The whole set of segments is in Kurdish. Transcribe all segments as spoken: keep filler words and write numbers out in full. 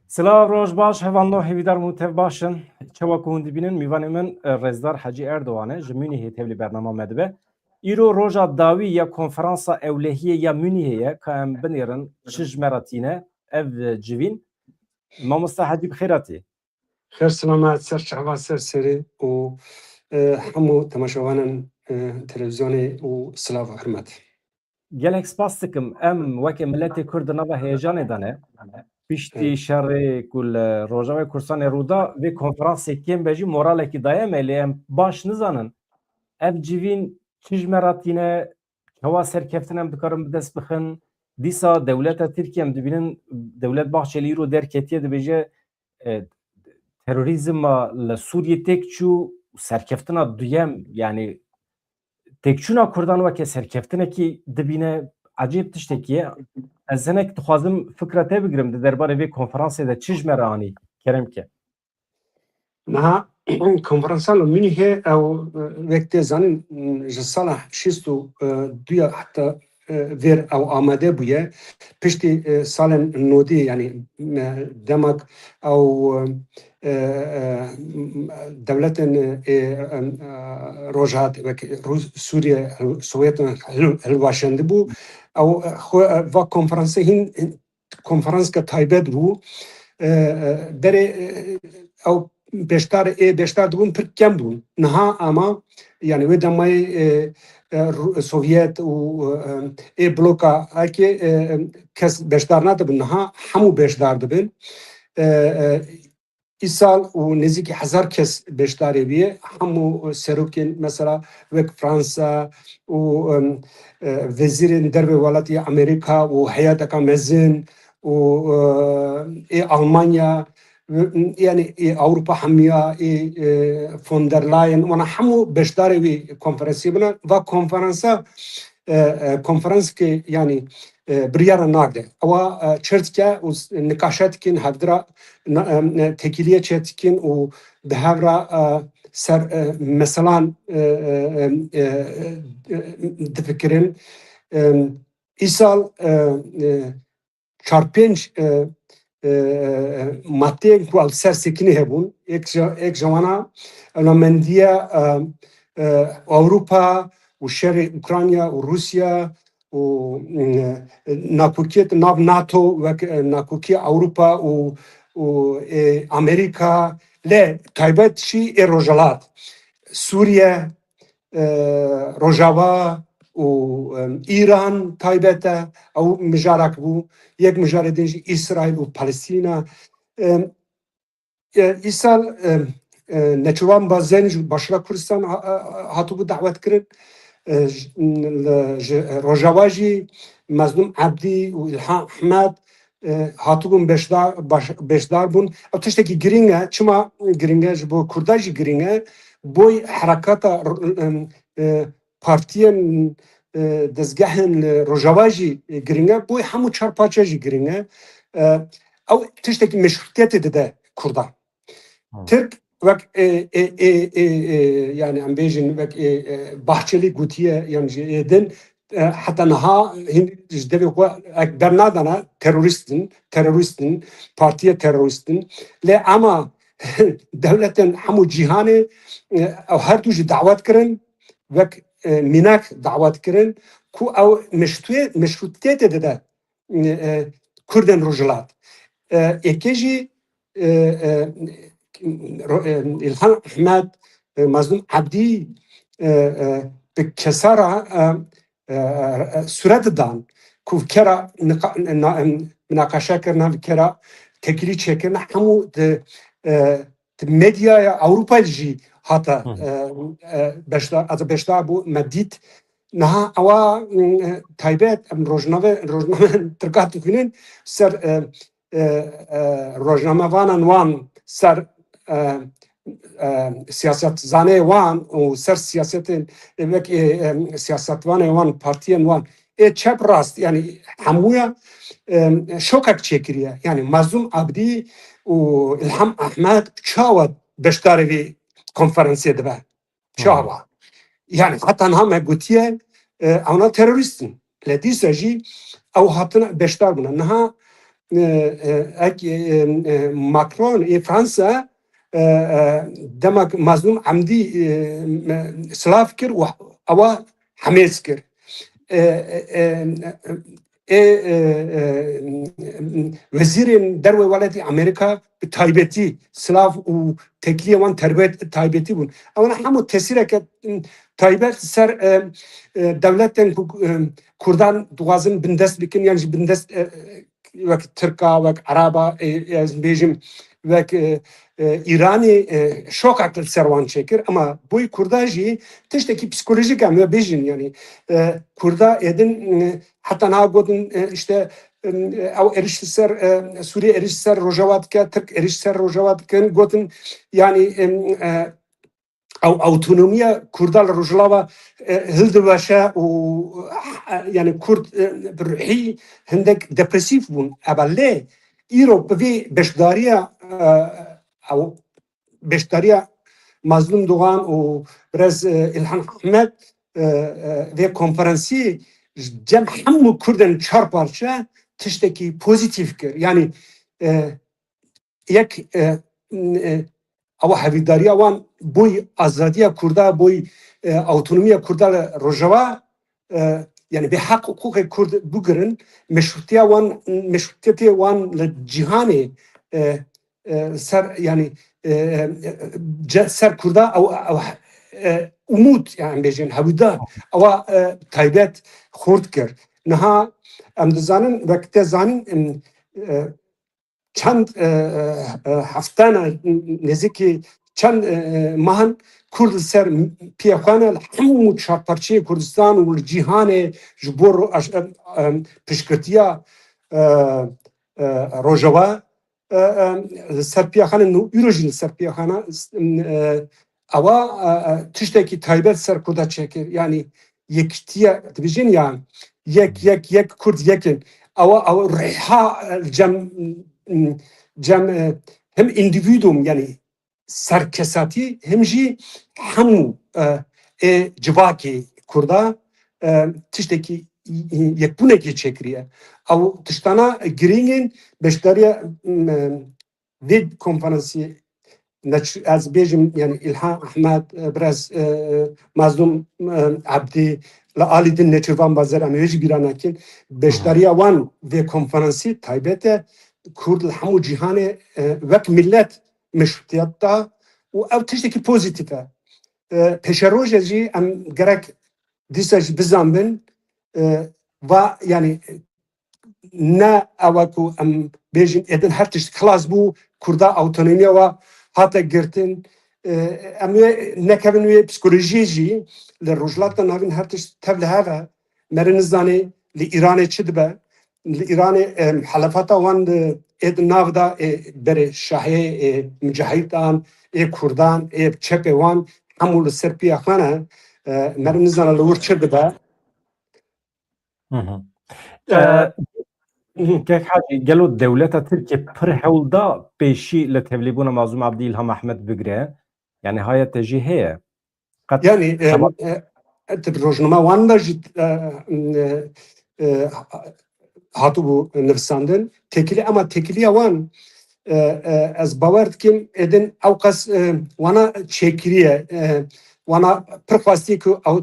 Silav, roj baş, hevalno, hêvîdar bûm tev baş in. Çawa ku hûn dibînin, mîvanê min, e, Rêzdar Hecî Erdogan e, ji Munîhê tevlî bernama me dibe. Îro roja dawî ya konferansa ewlehiyê ya Munîhê ye, ka em binêrin çi ji me re tîne ev, e, civîn. Mamosta Hecî, bi xêr hatî. Xêr selamet, ser çava, ser serê û, e, hemû temaşevanên, e, televîzyonê û silav û hurmet. Gelek spas dikim. Em weke miletê Kurd di nava heyecanê de ne. Piştî Evet. şerê ku li Rojavayê Kurdistanê rû da, vê konferansê kêm be jî moralekî daye me, lê em baş nizanin ev civîn çi ji me re tîne, çawa serkeftin em dikarin bi dest bixin. Dîsa dewleta Tirkiye, em dibînin, dewlet Bahçeli îro derketiye, dibêje, e, terorîzma li Sûriyê têk çû, serkeftina duyem, yanî têkçûna Kurdan weke serkeftinekî dibîne, ecêb tiştekî ye. Ez hinek dixwazim fikra te bigirim di derbarê vê konferansê de çi ji me re anî, kerem ke. Niha konferansa li Munîhê ew, e, wek tê zanîn, ji sala şêst û du ya heta, e, vêr ew amade bûye. Piştî, e, salên nodî, yanî, e, demek ew, e, e, dewletên, e, e, Rojhat, wek Rûs, Sûriye, Sowyetan hil-, hilweşandibû. Ew, e, xwe, e, va konferansê hîn, hîn konferanska taybet bû. E, e, berê, e, ew beşdar, ê beşdar dibûn pir kem bûn. Niha ama, yani wê demayê, e, e, Ru-, Sovyet û, e, ê bloka eke, e, kes beşdar nadibin. Niha hemû beşdar dibin. E, e, Îsal û nêzîkî hezar kes beşdarê bûye. Hemû serokên, mesela, wek Fransa û, em, e, wezîrên derve welatî Amerîka û heyeteka mezin û, e, ê Almanya, e, yani ê Ewropa hemiya, ê, e, von der Leyen, wana hemû beşdarê wî konferansê bûne. Va konferansa, e, e, konferanskê, yani, e, biryara nagre. Ewa, e, çêr dike û s-, nikaşe dikin, hevdira na-, e, e, têkiliye çêdikin û bi hev re, e, ser, e, meselan, e, e, e, e, e, difikirin. E, îsal, e, e, çar pênc, e, e, e, maddeyên ku ew ser sekinî hebûn, êk ji, êk ji wana ewnamendiye, e, e, Ewropa û şerê Ukrayna û Rûsya û, e, nakokiyê di nav nato wek, e, nakokî Ewropa û, û, e, Amerîka, lê taybet jî ê Rojhilat, Sûriye, e, Rojava û, e, Îran taybet e. Ew mijarek bû. Yek mijarê din jî Îsraîl û Palestîna. E, e, îsal, e, e, Neçirvan Bazen ji Başûra Kurdistan ha-, ha-, hatibû dawet kirin. E, ji, li, ji Rojava jî Mezlûm Ebdî û Îlhan Ehmed, e, hatibûn beşdar, baş-, beşdar bûn. Ew tiştekî girîng e. Çima girîng e? Ji bo Kurda jî girîng e. Boy herekata r-, em, e, partiyên, e, dezgehên li Rojava jî, e, girîng e. Boy hemû çar parçe jî girîng e. E, ew tiştekî meşrûtiyetê dide Kurda. Hmm. Tirk wek, e, e, e, e, e, yani em bêjin wek, e, e, Bahçeli gotiye, yan jî ê din, e, heta niha hîn ji devê xwe ek bernadana terorîst in, terorîst in, partiye terorîst in. Lê ama dewletên hemû cîhanê, e, ew her du jî dawet kirin, wek, e, mînak dawet kirin ku ew meşrûtiyê-, meşrûtiyetê dide, e, e, Kurdên Rojhilat. E, êkê jî, e, e, ro-, e, Îlhan Ehmed, e, Mazlûm Ebdî, e, e, bi kesa re, e, e, e, sûret dan ku kera nika-, na-, em, minaqeşe kirine, kera têkilî çêkirine, hemû di, e, di medyaya Ewropa jî hate, Hı hı. e, e, beşdar, ez beşdar bû, me dît. Niha ewa, e, taybet, em rojname, rojname Tirka dixwînin, ser, e, e, e, rojnamevanan wan, ser, e, e, siyasetzanê wan û ser siyasetên, e, wek, e, e, siyasetvanê wan, partiyên wan ê çep rast, yani hemûya, e, şokek çêkiriye. Yani Mazlûm Abdî û Îlham Ehmed çawa beşdarê vî konferansê dibe? Çawa? Yani heta niha me gotiye, e, ewna terorîst in. Lê dîsa jî ew hatine beşdar bûne. Niha e, e, ek, e, e, Macron ê Fransa, e, e, demek Mazlûm Emdî, e, me, silav kir û ewa hemêz kir. E, e, e, e, e, e, wezîrên derve welatî Amerîka bi taybetî silav û têkiliyê wan terbet-, taybetî bûn. Ewana hemû tesîreke, m, taybet ser, e, e, dewletên ku, e, Kurdan dixwazin bindest bikin, yan jî bindest, e, wek Tirka, wek Eraba, e, e, ez bêjim, wek, e, e, Îranê, e, şokek li ser wan çêkir. Ema boy Kurda jî tiştekî psîkolojîk em ê bêjin, yanî, e, Kurda êdin, e, heta niha gotin, e, işte, e, ew êrîş li ser, e, Sûriyê êrîş li ser Rojava dike, Tirk êrîş li ser Rojava dikin, gotin, yanî, e, e, ew awtonomiya Kurda li Rojava, e, hildiweşe û, e, yanî Kurd, e, bi ruhî hindek depresîf bûn. Eba lê îro bi vê beşdariya, e, ew beşdariya Mazlûm Dogan û birêz, e, Îlhan Ehmed, e, e, vê konferansî cem hemû Kurdên çar parçe tiştekî pozîtîf kir. Yanî, e, yek, e, e, ewa hevîdariya wan boy azadiya Kurda, boy, e, awtonomiya Kurda li Rojava, e, yanî bê heq û hiqûqê Kurd bigirin, meşrûtiya wan, meşrûtiyetê wan li cîhanê, e, e, ser, yanî, e, e, ce-, ser Kurda ew, ew, e, umûd, yanî em bêjin hewîdar, ewa, e, taybet xurt kir. Niha em dizanin, wek te zanîn, em, e, çend, e, e, e, heftene, nêzîkî çend, e, e, mahan Kurd li ser piya xwe ne, li hemû çarparçeyê Kurdistan û li cîhanê ji bo ro-, aş-, e, e, piştgirtiya, e, e, Rojava, e, e, li ser piya xwe ne, nû îro jî li ser piya xwe ne, e, ewa, e, e, tiştekî taybet ser Kurda çêkir. Yanî yekîtiya, dibêjin ya, yek, yek, yek, Kurd yek in. Ewa, ew rêha, e, cem, cem, e, hem individuum, yanî serkesatî, hem jî hemû, e, ê civakê Kurda, e, tiştekî, yekbûnekê çêkiriye. Ew tiştana girîng in, beşdariya, m, vê konferansê neç-, ez bêjim, yanî Îlhan Ehmed, e, birêz, e, Mazlûm, e, Ebdî, li alî din Nêçîrvan Bazer, em ê wê jî bîra nekin. Beşdariya wan vê konferansî taybet e, Kurd li hemû cîhanê, e, wek milet meşrûtiyet da û ew tiştekî pozîtîf e. E, pêşerojê jî em gerek dîsa jî bizanbin, e, va, yanî, ne ew e ku em bêjin êdin her tişt xilas bû, Kurda awtonomiya wa hate girtin. E, em wê nekevin wê psîkolojiyê jî, li Rojhilata Navîn her tişt tev li hev e. Meri nizanê li Îranê çi dibe. Li Îranê, e, muhalefata wan di êdin nav de, e, berê şahê, e, mucahîdan, ê Kurdan, ê çepê wan hemû li ser piya xwe ne. E, meri nizane li wir çi dibe. Hı hı. E, Ee, hı hı. Kek Hacî, gelo dewleta Tirkiye pir hewl da pêşî li tevlîbûna Mazlûm Abdî, Îlham Ehmed bigire? Yani hayete jî heye. Qet Yani, e, hema- e, e, di rojname wan de jî, e, e, e, hatibû nivîsandin. Têkilî, ema têkiliya wan, e, e, ez bawer dikim, êdin ew qas, e, wana çêkiriye, e, wana pir xwestiye ku ew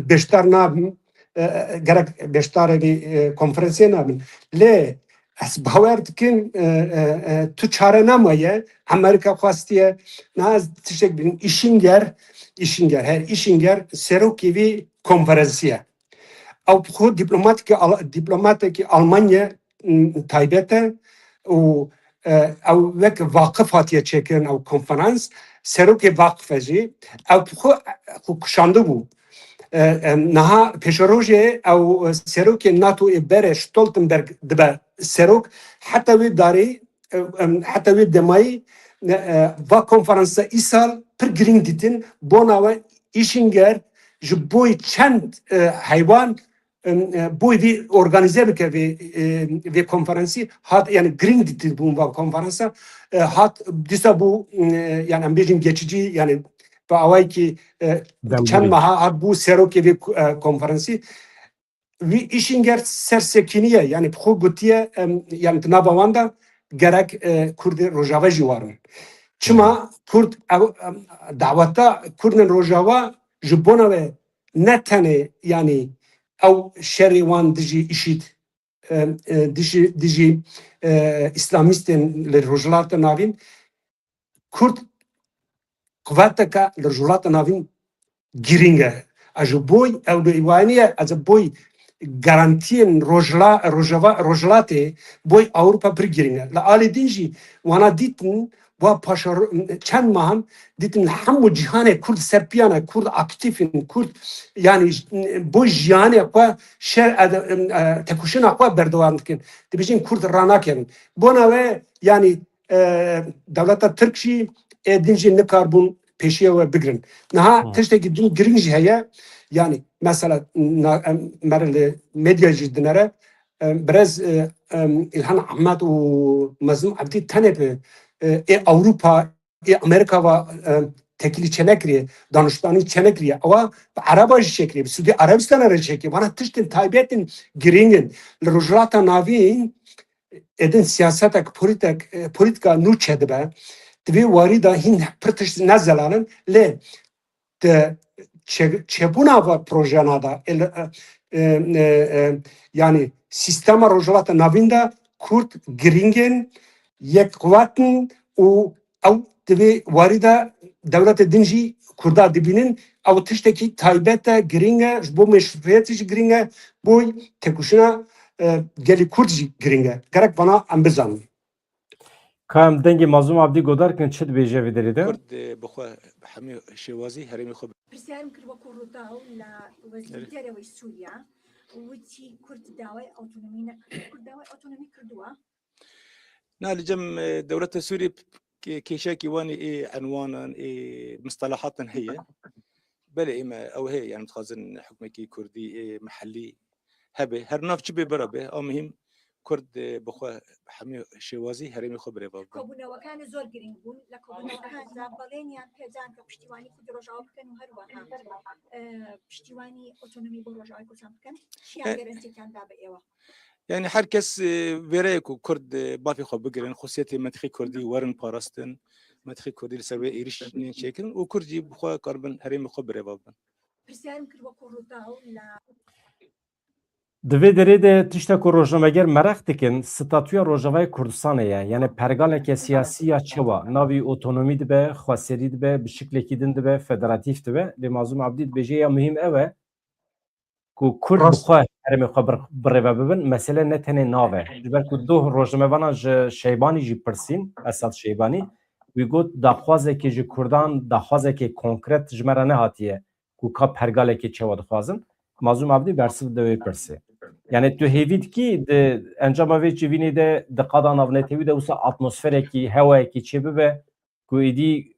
beşdar nabin, e, e, gerek beşdarê vê, e, konferansê nabin. Lê ez bawer dikim, e, e, e, tu çare nemaye, Amerîka xwestiye, niha ez tiştek bînim, Îşinger, Îşinger, he, Îşinger serokê vê konferansê ye. Ew bi xwe dîplomatekî Al-, dîplomatekî Almanya, m, taybet e û, e, ew wek vaqif hatiye çêkirin ew konferans, serokê vaqif e jî, ew bi xwe, xwe kuşandibû. E, e, niha pêşerojê ew serokê NATOyê berê Stoltenberg dibe serok, heta wê darê, e, em, heta wê demayî, e, e, va konferansa îsal pir girîng dîtin, bona we Îşinger ji boy çend, e, heywan, em, e, boy vê organîze bike vê, e, vê konferansî hat, yani girîng dîtibûn va konferansa, e, hat dîsa bû, e, yani em bêjin geçici, yani bi awayekî, e, Dem çend girîng. Meha hat bû serokê vê, e, konferansî. wî îşîn ger ser sekîniye, yanî bi xwe gotiye, em, yanî di nava wan de gerek, e, Kurdê Rojava jî warin. Çima Kurd ew, em, daweta Kurdên Rojava ji bona we ne tenê, yanî ew şerê wan dijî îşîd, e, e, dijî, dijî, e, îslamîstên li Rojhilata Navîn, Kurd quweteke li Rojhilata Navîn girîng e. Ez ji boy ew li waniye, ez ji boy garantiyên Rojhila-, Rojava-, Rojhilatê, boy Ewropa pir girîng e. Li alî din jî wana dîtin, wa paşa ro-, çend mehan dîtin li hemû cîhanê Kurd serpiyane, Kurd aktîf in, Kurd, yanî, boy jiyanê xwe şer, e, e, tekoşîna xwe berdewam dikin. Dibêjin Kurd ranakevin. Bona we, yanî, e, dewleta Tirk jî, ê din jî nikarbûn pêşiya we bigirin. Niha Hmm. tiştekî din girîng jî heye. Yanî mesela na-, em, mere li medya jî dinere, em, birez, e, em, Îlhan Ehmed û Mezlûm Ebdî tenê bi, e, ê Ewropa, ê Amerîka ve, em, tekîlî çênekiriye, daniştanî çênekiriye. Ewa bi Ereba jî çêkiriye, bi Sûdî Erebistana re çêkiriye. Vana tiştin taybetên girîng in. Li Rojhilata Navîn êdin siyasetek, polîtek, e, polîtika nû çêdibe. Di vê warî de hîn pir tişt ne zelal in, lê di çe-, çêbûna ve projena de, e, e, e, e, yanî sîstema Rojhilata Navîn de Kurd girîng in, yek quwet in û ew di vê warî de dewletê din jî Kurda dibînin. Ew tiştekî taybet e, girîng e, ji bo meşrûiyetê jî girîng e, boy têkoşîna, e, gelê Kurd jî girîng e. Gerek vana em bizanin. Ka em dengê Mazlûm Abdî godar kin, çi dibêje vê derê de? Kurd, e, bi xwe bi hemî şêwazî herêmê xwe bi- Pirsyarım kir wekû Rûdaw li wezîrî Evet. derewê Sûriya û witî Kurd daway otonomî nekir. Kurd daway otonomî kirduwa. Na, li cem, e, dewleta Sûriyê p-, p-, kê-, kêşekî wan ê enwanan, ê mistelahatan heye. Belê, ê me ew heye, yani dixwazin hukmekî Kurdî, ê mihellî hebe. Her nav çi bê bira be, a muhîm Kurd, e, bi xwe hemî şêwazî herêmê xwe birêve bibe. Kobûnewekane zor girîng bûn. Lê kobûnewekane de belêniyan pêdan ke piştîwanî Kurd Rojava bikin û her wiha, e, piştîwanî otonomî bo Rojavayê Kurdistanê bikin. Çiya He. garantî ken dabe êwa? Yani her kes, e, vêreye ku Kurd, e, bavê xwe bigirin, xusiyetê metixê Kurdî werin parastin, metixê Kurdî li ser wê êrîş nên çêkirin û Kurd jî bi xwe karibin herêmê xwe birêve bibin. Pirsyarım kir wekû Rûdaw li Di vê derê de tişta ku rojnameger mereq dikin, statûya Rojavayê Kurdistanê ye. Yani pergaleke siyasî ya çewa, navî otonomî dibe, xweserî dibe, bi şiklekî din dibe, federatîf dibe. Lê Mazlûm Abdî dibêje ya muhîm ew e ku Kurd bi Rast. xwe herêmê xwe bir-, birêve bibin. Mesele ne tenê nav e. Ji ber ku doh rojnamevanan ji Şeybanî jî pirsîn, Esad Şeybanî, wî got daxwazekê ji Kurdan, daxwazekê konkret ji me re nehatiye ku ka pergalekê çewa dixwazin. Mazlûm Abdî bersiv dide wê pirsê. Yani tu hêvî dikî di encama vê civînê de di qada navnetewî de wisa atmosferekî, hewayekî çêbibe ku êdî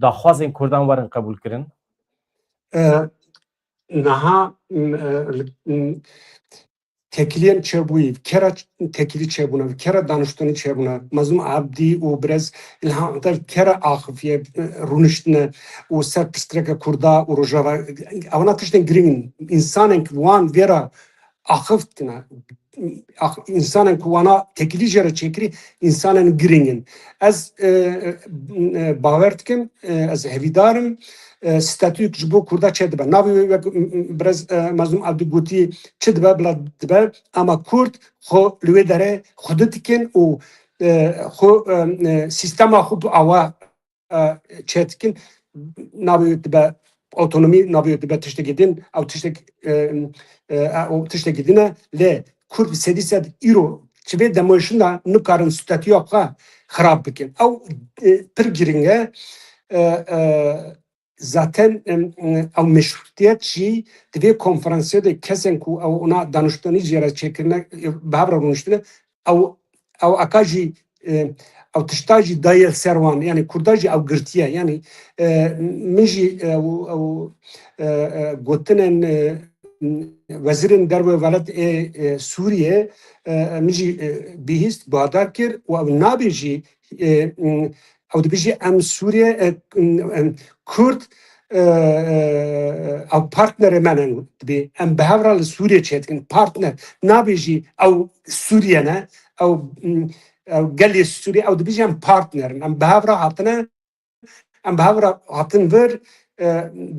daxwazên Kurdan werin qebûlkirin? E, niha, m, e, li, m, tekiliyên çêbûyî, kera ç-, tekilî çêbûne, kera daniştinî çêbûne, Mazlûm Abdî û birêz Îlhan Ehmed kera axifiye, e, rûniştine û ser pirsgirêka Kurda û Rojava, ewana tiştên girîng in. Însanên ku wan vêra axiftine, ax-, însanên ku wana tekilî jê re çêkirî, însanên girîng in. Ez, e, e, e, bawer dikim, e, ez hevîdar im, e, statûyek ji bo Kurda çêdibe. Navê wê wek, m, m, birêz, e, Mazlûm Abdî gotî çi dibe, bila dibe, ama Kurd xwe li wê derê xwedî dikin û, e, xwe, e, e, sîstema xwe bi awa, e, çêdikin. Navê wê dibe otonomî, navê wê dibe tiştekî din, ew tiştek, e, e, ew tiştekî din e. Lê Kurd bi sedî sed îro ji vê demoyişin de nikarin statûya xwe xirab bikin. Ew, e, pir girîng e. E, e, zaten, em, em, ew meşrûtiyet jî di vê konferansê de kesên ku ew ona daniştvanî jê re çêkirine, e, bi hev re rûniştine, ew, ew eka jî, e, ew tişta jî daye li ser wan, yanî Kurda jî ew girtiye. Yanî, e, min jî, e, ew, ew, e, e, gotinên, e, wezîrên derve welat ê, e, Sûriyê, e, min jî, e, bihîst, guhdar kir û ew nabê jî, e, ew dibêjî em Sûriye, e, em Kurd, e, e, ew partnerê me ne dibê. Em bi hev re li Sûriyê çêdikin. Partner nabêjî ew Sûriye ne, ew, ew gelê Sûriyê, ew dibêjin em partner in. Em bi hev re hatine, em bi hev re hatin vir, e,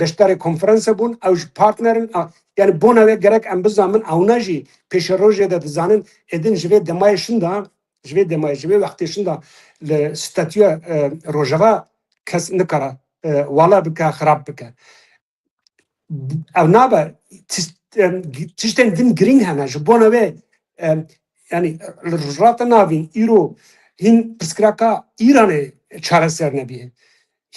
beşdarê konferanse bûn, ew ji partner in. A, yani bona wê gerek em bizanin, ewna jî pêşerojê de dizanin, êdin ji vê demayê şinda, ji vê demayê, ji vê wextê şinda li statûya, e, Rojava kes nikare, e, wala bike, xirab bike. Ew nabe, tişt-, em, tiştên din girîng hene. Ji bona wê, em, yani, li Rojhilata Navîn îro hîn pirsgirêka Îranê çareser nebî.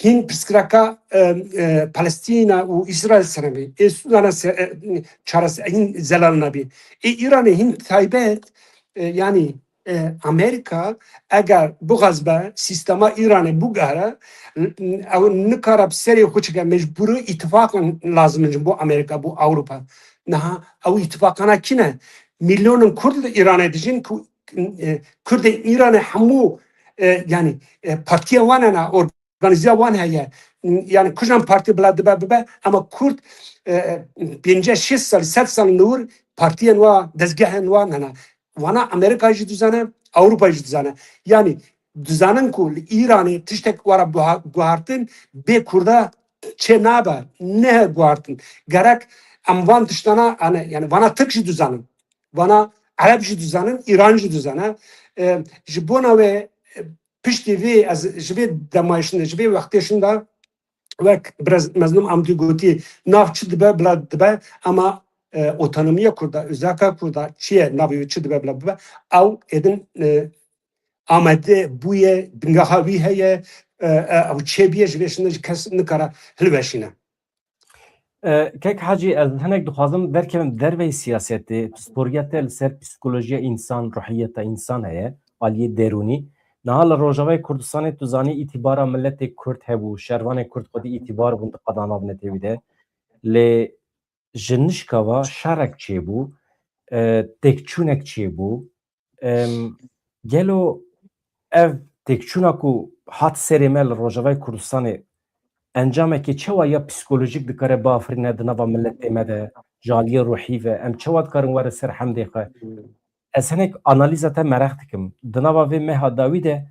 Hîn pirsgirêka, em, e, Palestîna û Îsraîl ser nebî. Ê Sûdana se-, e, çareser, hîn zelal nebî. Ê Îranê hîn taybet, e, yani, e, Amerîka eger bixwaz be sîstema Îranê biguhere, ew nikare bi serê xwe çike, mecbûr e îtifaqan lazim in ji bo Amerîka, bo Ewropa. Niha ew îtifaqana kî ne? Milyonin Kurd li Îranê dijîn ku, e, Kurdên Îranê hemû, e, yani, e, partiya wan hene, organîzeya wan heye. Yani kujan partî bila dibe bibe, ama Kurd, e, pêncî şêst sal, sed sal li wir partiyên wa, dezgehên wan hene. Wana Amerîka jî dizane, Ewropa jî dizane. Yani dizanin ku li Îranê tiştek were buha-, guhartin, bê Kurda çê nabe, nehê guhartin. Gerek em van tiştana, yani, yani vana Tirk jî dizanin. Vana Ereb jî dizanin, Îran jî dizane. E, ji bona wê, e, piştî vê, ez ji vê demayê şinda, ji vê wextê şinda, wek birêz Mezlûm Amdî gotî, nav çi dibe, bila dibe, ama, e, otonomiya Kurda, özaka Kurda, çi ye, navê wê çi dibe, bila bibe, ew êdin, e, amade bûye, bingeha wî heye, e, e, ew çêbûye, ji vê şinda jî kes nikare hilweşîne. E, Kek Hacî, ez hinek dixwazim derkevim derveyî siyasetê, pisporiya te li ser psîkolojiya însan, ruhiyeta însan heye, aliyê derûnî. Niha li Rojavayê Kurdistanê tu zanî îtîbara miletê Kurd hebû, şervanê Kurd xwedî îtîbar bûn di qada nav netewî de. Lê ji nişka ve şerek çêbû, e, têkçûnek çêbû. Em, gelo ev têkçûna ku hat serê me li Rojavayê Kurdistanê encamekê çawa ya psîkolojîk dikare biafirîne di nava miletê me de, ji aliyê ruhî ve? Em çawa dikarin werin ser hemdê xwe? Ez hinek analîza te mereq dikim. Di nava vê meha dawî de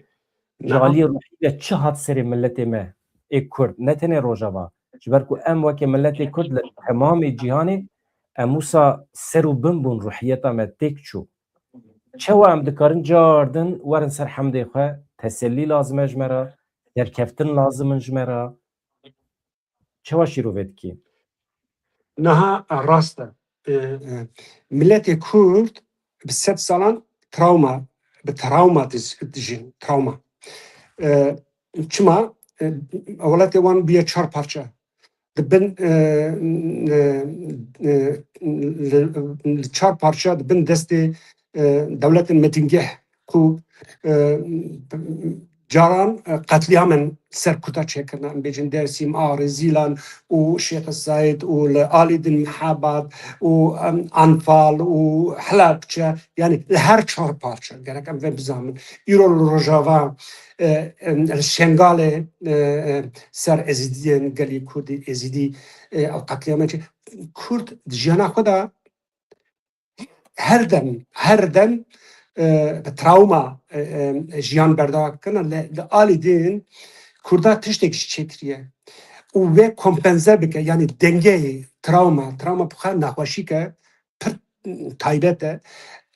ji Niha aliyê ruhî ve çi hat serê miletê me ê Kurd, ne tenê Rojava? Ji ber ku em weke miletê Kurd li temamê cîhanê em wisa ser û bin bûn, ruhiyeta me têk çû. Çawa em dikarin cardin werin ser hemdê xwe? Tesellî lazim e ji me re, derkeftin lazim in ji me re. Çawa şîrovê dikî? Niha, e, rast e. E, e, miletê Kurd bi sed salan trawma, bi trawma dij-, dijîn, trawma. E, çima? E, welatê wan bûye çar parça. Di bin, e, e, e, li, li çar parça di bin destê, e, dewletên metingeh ku, e, caran, e, qetlîamên ser Kurda çêkirine. Em bêjin Dêrsîm, Arê, Zîlan û Şêx Seîd û li alî din Mihabad û, em, Anfal û Helebçe, yani li her çar parça gerek em vê bizanin. Îro li Rojava, e, em, li Şengalê, e, e, ser Ezîdiyên gelî Kurdî, Ezîdî, e, ew qetlîamên çê. Kurd di jiyana xwe de her dem, her dem, e, bi trawma, e, e, jiyan berdewam kirine, li, li alî din Kurda tiştek jî çêkiriye. Û wê kompenze bike, yani dengeyê trawma, trawma bi xwe nexweşîk e, pir taybet e,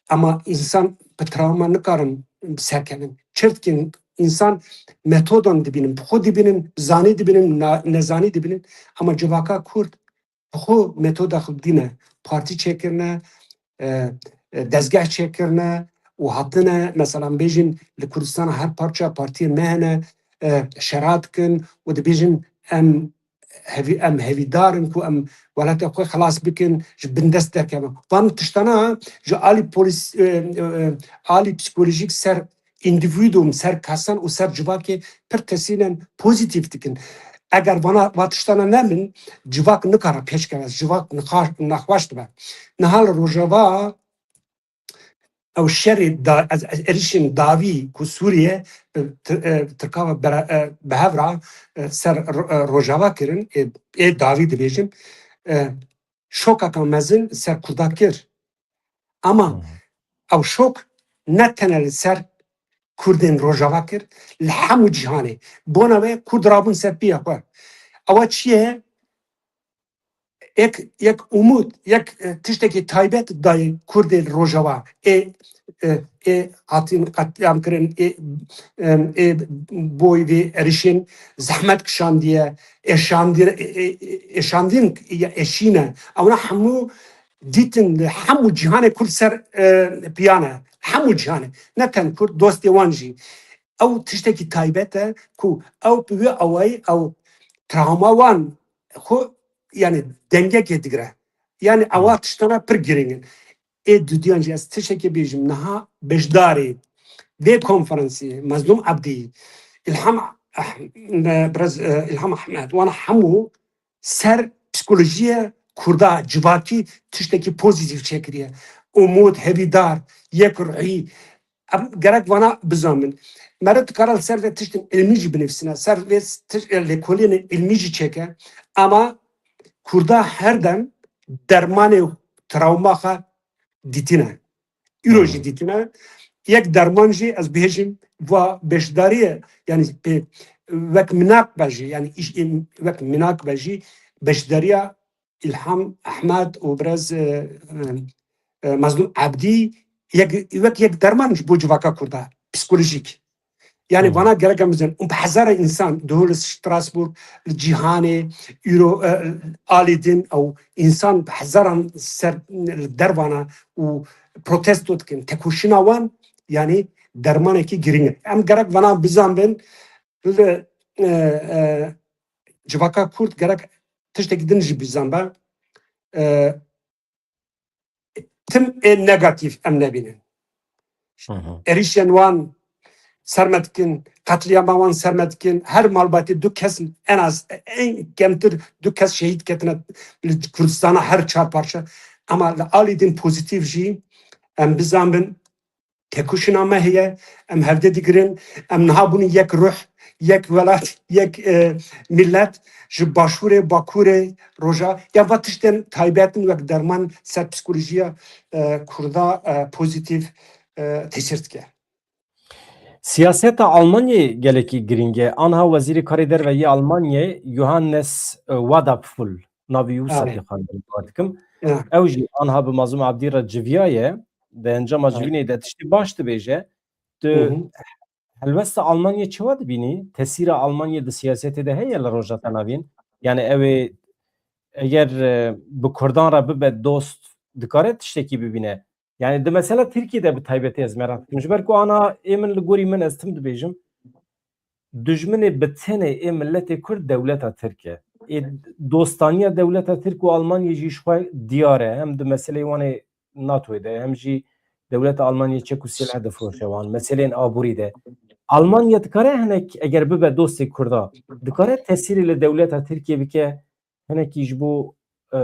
ama însan bi trawma nikarin serkevin. Çi dikin, însan metodan dibînin, bi xwe dibînin, zanî dibînin, na-, nezanî dibînin, ama civaka Kurd bi xwe metoda xwe dîne, partî çêkirine, e, e, dezgeh çêkirine û hatine, mesela, bêjin li Kurdistana her parça partiyên me hene, e, şera dikin û dibêjin em hevî-, em hevîdar in ku em welatê xwe xilas bikin, ji bindest derkevin. Van tiştana ji alî polîs, e, e, e, alî psîkolojîk ser îndîvîdûm, ser kesan û ser civakê pir tesîrên pozîtîf dikin. Eger vana, va tiştana nebin, civak nikare pêş keve, civak nixaş-, nexweş dibe. Niha li Rojava ew şerê da, ez, ez êrişên dawî ku Sûriye, e, Ti-, e, Tirka ve bera-, e, bi hev re, e, ser Ro-, e, Rojava kirin, ê, ê dawî dibêjin, e, şokeka mezin ser Kurda kir. Ama ew şok ne tenê li ser Kurdên Rojava kir, li hemû cîhanê. Bona wê Kurd rabûn ser piya xwe. Ewa çi ye? Yek, yek umûd, yek, e, tiştekî taybet dayê Kurdê li Rojava. Ê, e, ê hatin qetlîam kirin, ê, em, ê boy vê êrişên zehmet kişandiye, ê şandiye, ê, ê, ê şandin ya eşîne. Ewna hemû dîtin li hemû cîhanê Kurd ser, e, piya ne. Hemû cîhanê. Ne ten Kurd, dostê wan jî. Ew tiştekî taybet e ku ew bi wê awayî ew travma wan xwe, yani dengekê digire. Yani ewa tiştana pir girîng in. Ê dudiyan jî ez tiştekê bêjim, niha beşdarê vê konferansê Mazlûm Ebdî, Îlham Ah-, Birez, e, Îlham Ehmed, wana hemû ser psîkolojiya Kurda civakî tiştekî pozîtîf çêkiriye. Umûd, hevîdar, yekruhî. Em gerek vana bizanbin. Meriv dikare li ser vê tiştên ilmî jî binivîsine, ser vê tiş-, lêkolînên ilmî jî çêke. Ama Kurda her dem dermanê travma xwe dîtine. Îro jî dîtine. Yek derman jî ez bêjim va beşdariyê, yani pê wek minak be jî, yani îş, wek minak be jî beşdariya Îlham Ehmed û biraz, e, e, e, Mazlûm Ebdî yek, wek yek derman ji bo civaka Kurda, psîkolojîk. Yani vana gerek em bizin. Û bi hezara însan diho li Strasbourg, li cîhanê, îro, e, alî din ew însan bi hezaran ser li dervana û protesto dikin. Tekoşîna wan, yani dermanekî girîng e. Em gerek vana bizanbin, li, e, e, civaka Kurd gerek tiştekî din jî bizanbe. E, tim ê negatîf em nebînin. Hı hı. Êrişên wan ser me dikin, qetlîama wan ser me dikin, her malbatê du kes, en az, en kemtir du kes şehîd ketine li Kurdistana her çar parça. Ama li alî din pozîtîf jî em bizanbin, tekoşîna me heye, em hevdê digirin, em niha bûn yek ruh, yek welat, yek, e, millet, ji başûrê, bakurê, roja, ya va tiştên taybet in wek derman ser psîkolojiya, e, Kurda, e, pozîtîf, e, tesîr dike. Siyaseta Almanyayê gelekî girîng e. Anha Wezîrê Karê Derve yê Almanyayê Johannes, e, Wadapfel, navê wisa tê xwendin, bawer dikim. Ya. Ew jî anha bi Mazlûm Abdî re civiyaye. Di encama Evet. civînê de tiştê baş dibêje. Tu Hı hı. helwesta Almanyayê çawa dibînî? Tesîra Almanyayê di siyasetê de heye li Rojhilata Navîn? Yani ew ê, eger, e, bi Kurdan re bibe dost, dikare tiştekî bibîne? Yani di mesela Tirkiyê de bi taybetî ez meraq dikim. Ji ber ku ana ê min, li gorî min, ez tim dibêjim, dijminê bi tenê ê miletê Kurd dewleta Tirk e. Ê dostaniya dewleta Tirk û Almanyê jî ji xwe diyar e. Hem di meseleyê wan ê NATOyê de, hem jî dewleta Almanyê çek û sîleh difiroşe wan. Meseleyên aborî de. Almanya dikare hinek, eger bibe dostê Kurda, dikare tesîrê li dewleta Tirkiyê bike, hinekî ji bo, e,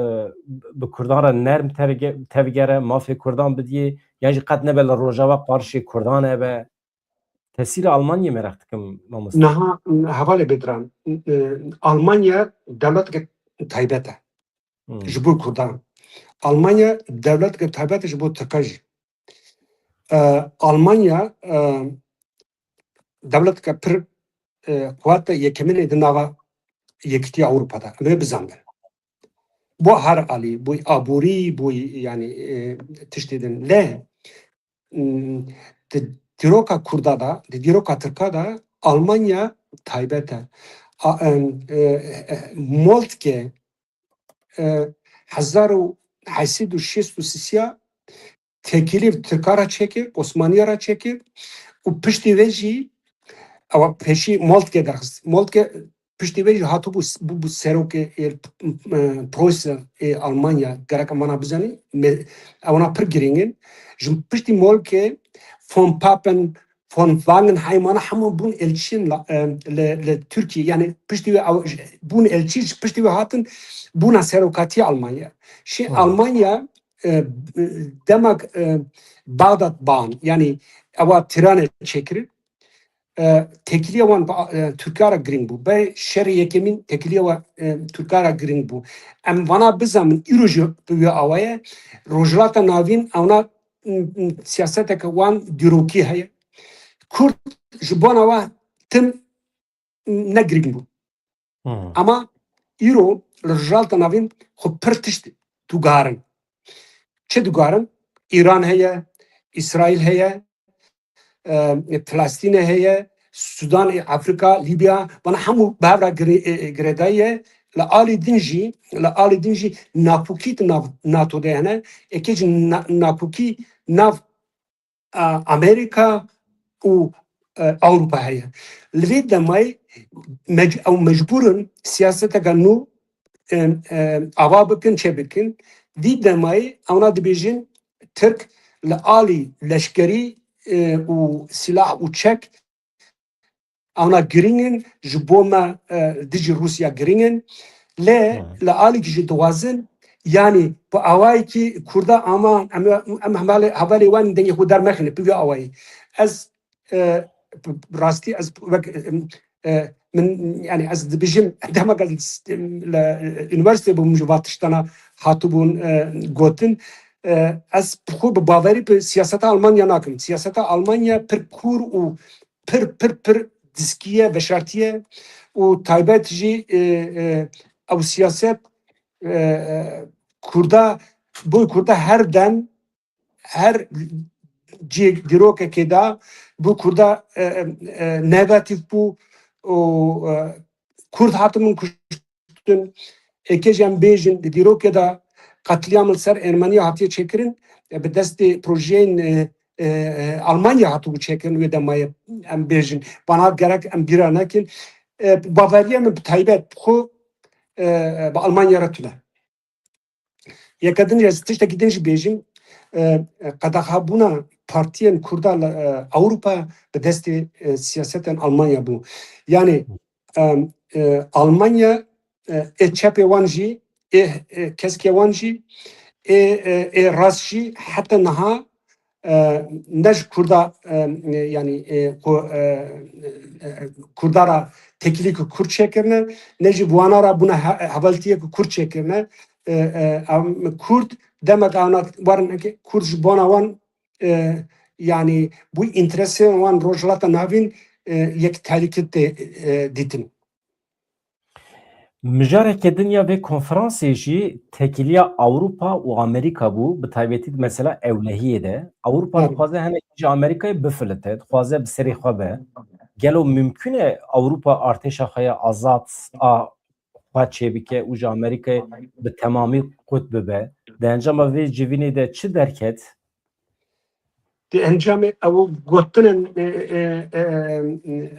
bi Kurdan re nerm tevge-, tevgere, mafê Kurdan bidiyê, yan jî qet nebe li Rojava qarşê Kurdan e be. Tesîra Almanyê meraq dikim, mamoste. Niha, hevalê Bedran, e, Almanya dewleteke taybet e. Hmm. Ji bo Kurdan. Almanya dewleteke taybet e ji bo Tirkan jî. E, Almanya, e, dewleteke pir, e, quwet e, yekemîn e di nava Yekîtiya Ewropa de. Em ê bizanbin. Bo her alî, bo aborî, bo, yani, e, tiştê din. Lê, m, di dîroka Kurda de, di dîroka Tirka de Almanya taybet e. A, em, e, e, Moltke, e, hezar û heşt sed û şêst û sê ya tekîlî Tirka re çêkir, Osmaniya re çêkir û piştî vê jî ewa pêşî Moltke derxist. Moltke piştî vê jî hatibû s-, bûbû serokê ê, e, Prusya ê Almanya, gerek em vana bizanî, me-, ewana pir girîng in. Ji piştî Moltke von Papen, von Wangenheim, wana hemû bûn elçiyên la-, e, li, li Tirkiye. Yani piştî wê ew, bûn elçî, ji piştî wê hatin bûna serokatiya Almanya. Şî Hı. Almanya e, demek, e, Bağdat ban, yanî ewa Tîranê çêkirin. E, têkiliya wan bi, e, Tirka re girîng bû. Berê şerê yekemîn têkiliya wan, e, Tirka re girîng bû. Em vana bizanin, îro jî bi wê awa ye. Rojhilata Navîn ewna, m, m, siyaseteke wan dîrokî heye. Kurd ji bona we tim ne girîng bû. Hmm. Ama îro li Rojhilata Navîn xwe pir tişt diguharin. Çi diguharin? Îran heye, Îsraîl heye, e, Filistîne heye, Sudan, e, Afrîka, Lîbya, bana hemû bi hev re girê-, e, e, girêdayî ye. Li alî din jî, li alî din jî nakokî di nav NATO de hene. Êkê jî na-, nakokî nav, e, Amerîka û, e, Ewropa heye. Li vê demayê mec-, ew mecbûr in siyaseteke nû, e, e, ava bikin, çê bikin. Vî demayê ewna dibêjin Tirk li alî leşkerî, e, û silah û çek ewna girîng in, ji bo me, e, dijî Rûsya girîng in. Lê Hmm. li alîkî jî dixwazin, yanî bi awayekî Kurda ama em, em hevalê, hevalê wan dengê xwe dermexîne, bi vî awayî. Ez, e, bi, bi rastî ez wek, e, e, min, yanî ez dibêjim, dema ez li, e, unîversîte bûm, ji va tiştana hatibûn, e, gotin. E, ez bi xwe bi bawerî bi siyaseta Almanya nakim. Siyaseta Almanya pir kûr û pir, pir, pir diskî ye, veşartî ye û taybet jî, e, e, ew siyaset, e, e, Kurda, bo Kurda her dem, her cî dîrokekê de bo Kurda, e, e, e, negatîf bû û, e, Kurd hatimin kuştin. Êkê jî em bêjin, di dîrokê de qetlîam li ser Ermeniya hatiye çêkirin, e, bi destê projeyên, e, e, e, Almanya hatibû çêkirin, wê demayê em bêjin. Vana gerek em bîra nekin. E, baveriya min bi taybet bi xwe, e, e, bi Almanya re tune. Yeke din jî ez tiştekî din jî bêjim, e, e, qedexebûna partiyên Kurda li, e, Ewropa bi destê, e, siyasetên Almanya bû. Yanî, em, e, Almanya, e, ê çepê wan jî, ê, e, keskê wan jî, ê, e, ê rast jî heta niha, e, ne ji Kurda, e, yanî, e, ku, e, e, Kurda re têkilî ku Kurd çêkirine, ne jî bi wana re bûne he-, hevaltiyê ku Kurd çêkirine. E, e, em, Kurd demek ana werin eke Kurd ji bona wan, e, yanî bû înteresên wan Rojhilata Navîn, e, yek tehlîke tê, e, dîtin. Mijareke din ya vê konferansê jî têkiliya Ewropa û Amerîka bû, bi taybetî di mesela ewlehiyê de. Ewropa Evet. dixwaze hinekî ji Amerîkayê bifilite, dixwaze bi serê xwe be. Gelo mimkûn e Ewropa artêşa xwe ya azad a xwe çêbike û ji Amerîkayê bi temamî qut bibe? Di encama vê civînê de çi derket? Di encamê ew gotinên, e, e, e, e,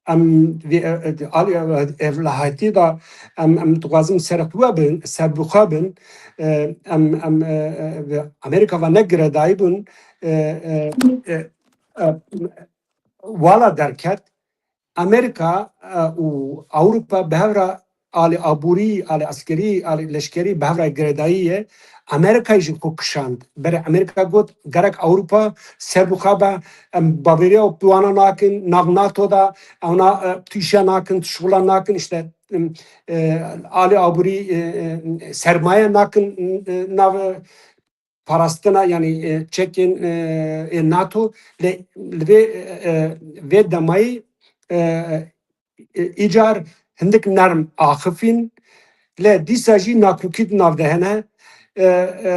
em vê, e, e, alî, e, ewlehiyê de em, em dixwazin serxwe bin, serbixwe bin, e, em, em, e, e, vê Amerîka ve ne girêdayî bûn, e, e, e, e, wala derket, Amerîka, e, û Ewropa bi hev re alî aborî, alî eskerî, alî leşkerî bi hev re girêdayî ye. Amerîkayê jî xwe kişand. Berê Amerîka got, gerek Ewropa serbixwe be, em bavêriya bi wana nakin, nav NATO de, ewna, e, tu îşe nakin, tu şixula nakin, işte, em, e, alî aborî, e, e, sermaye nakin, e, nav, e, parastina, yanî, e, çekên, e, ê NATO, lê li vê, e, e, vê demayî, e, e, îcar hindik nerm axifîn, lê dîsa jî nakokî di nav de hene. E, e,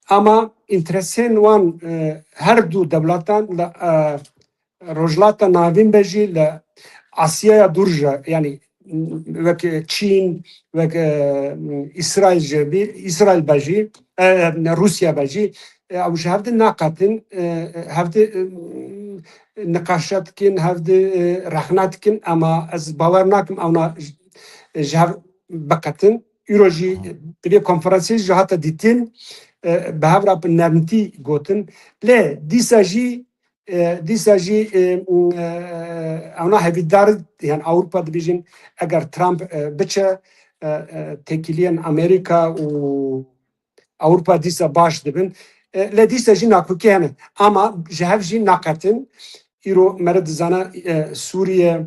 ama înteresên wan, e, her du dewletan li, e, Rojhilata Navîn be jî, li Asyaya Dûr jî, yanî wek Çîn, wek, e, Îsraîl jî bî, Îsraîl be jî, e, Rûsya be jî, e, ew ji hev di naqetin, e, hev di, e, niqaşa dikin, hev di, e, rexna dikin, ama ez bawer nakim ewna ji, ji hev biqetin. Îro jî Hı. di vê konferansê jî hate dîtin, e, bi hev re bi nermtî gotin. Lê dîsa jî e, dîsa jî, e, e, ewna hevîdar, yani Ewropa dibêjin, eger Trump, e, biçe, e, e, têkiliyên Amerîka û, Ewropa dîsa baş dibin. E, lê dîsa jî nakokî hene. Ama ji hev jî naqetin. Îro mere dizana, e, Sûriye,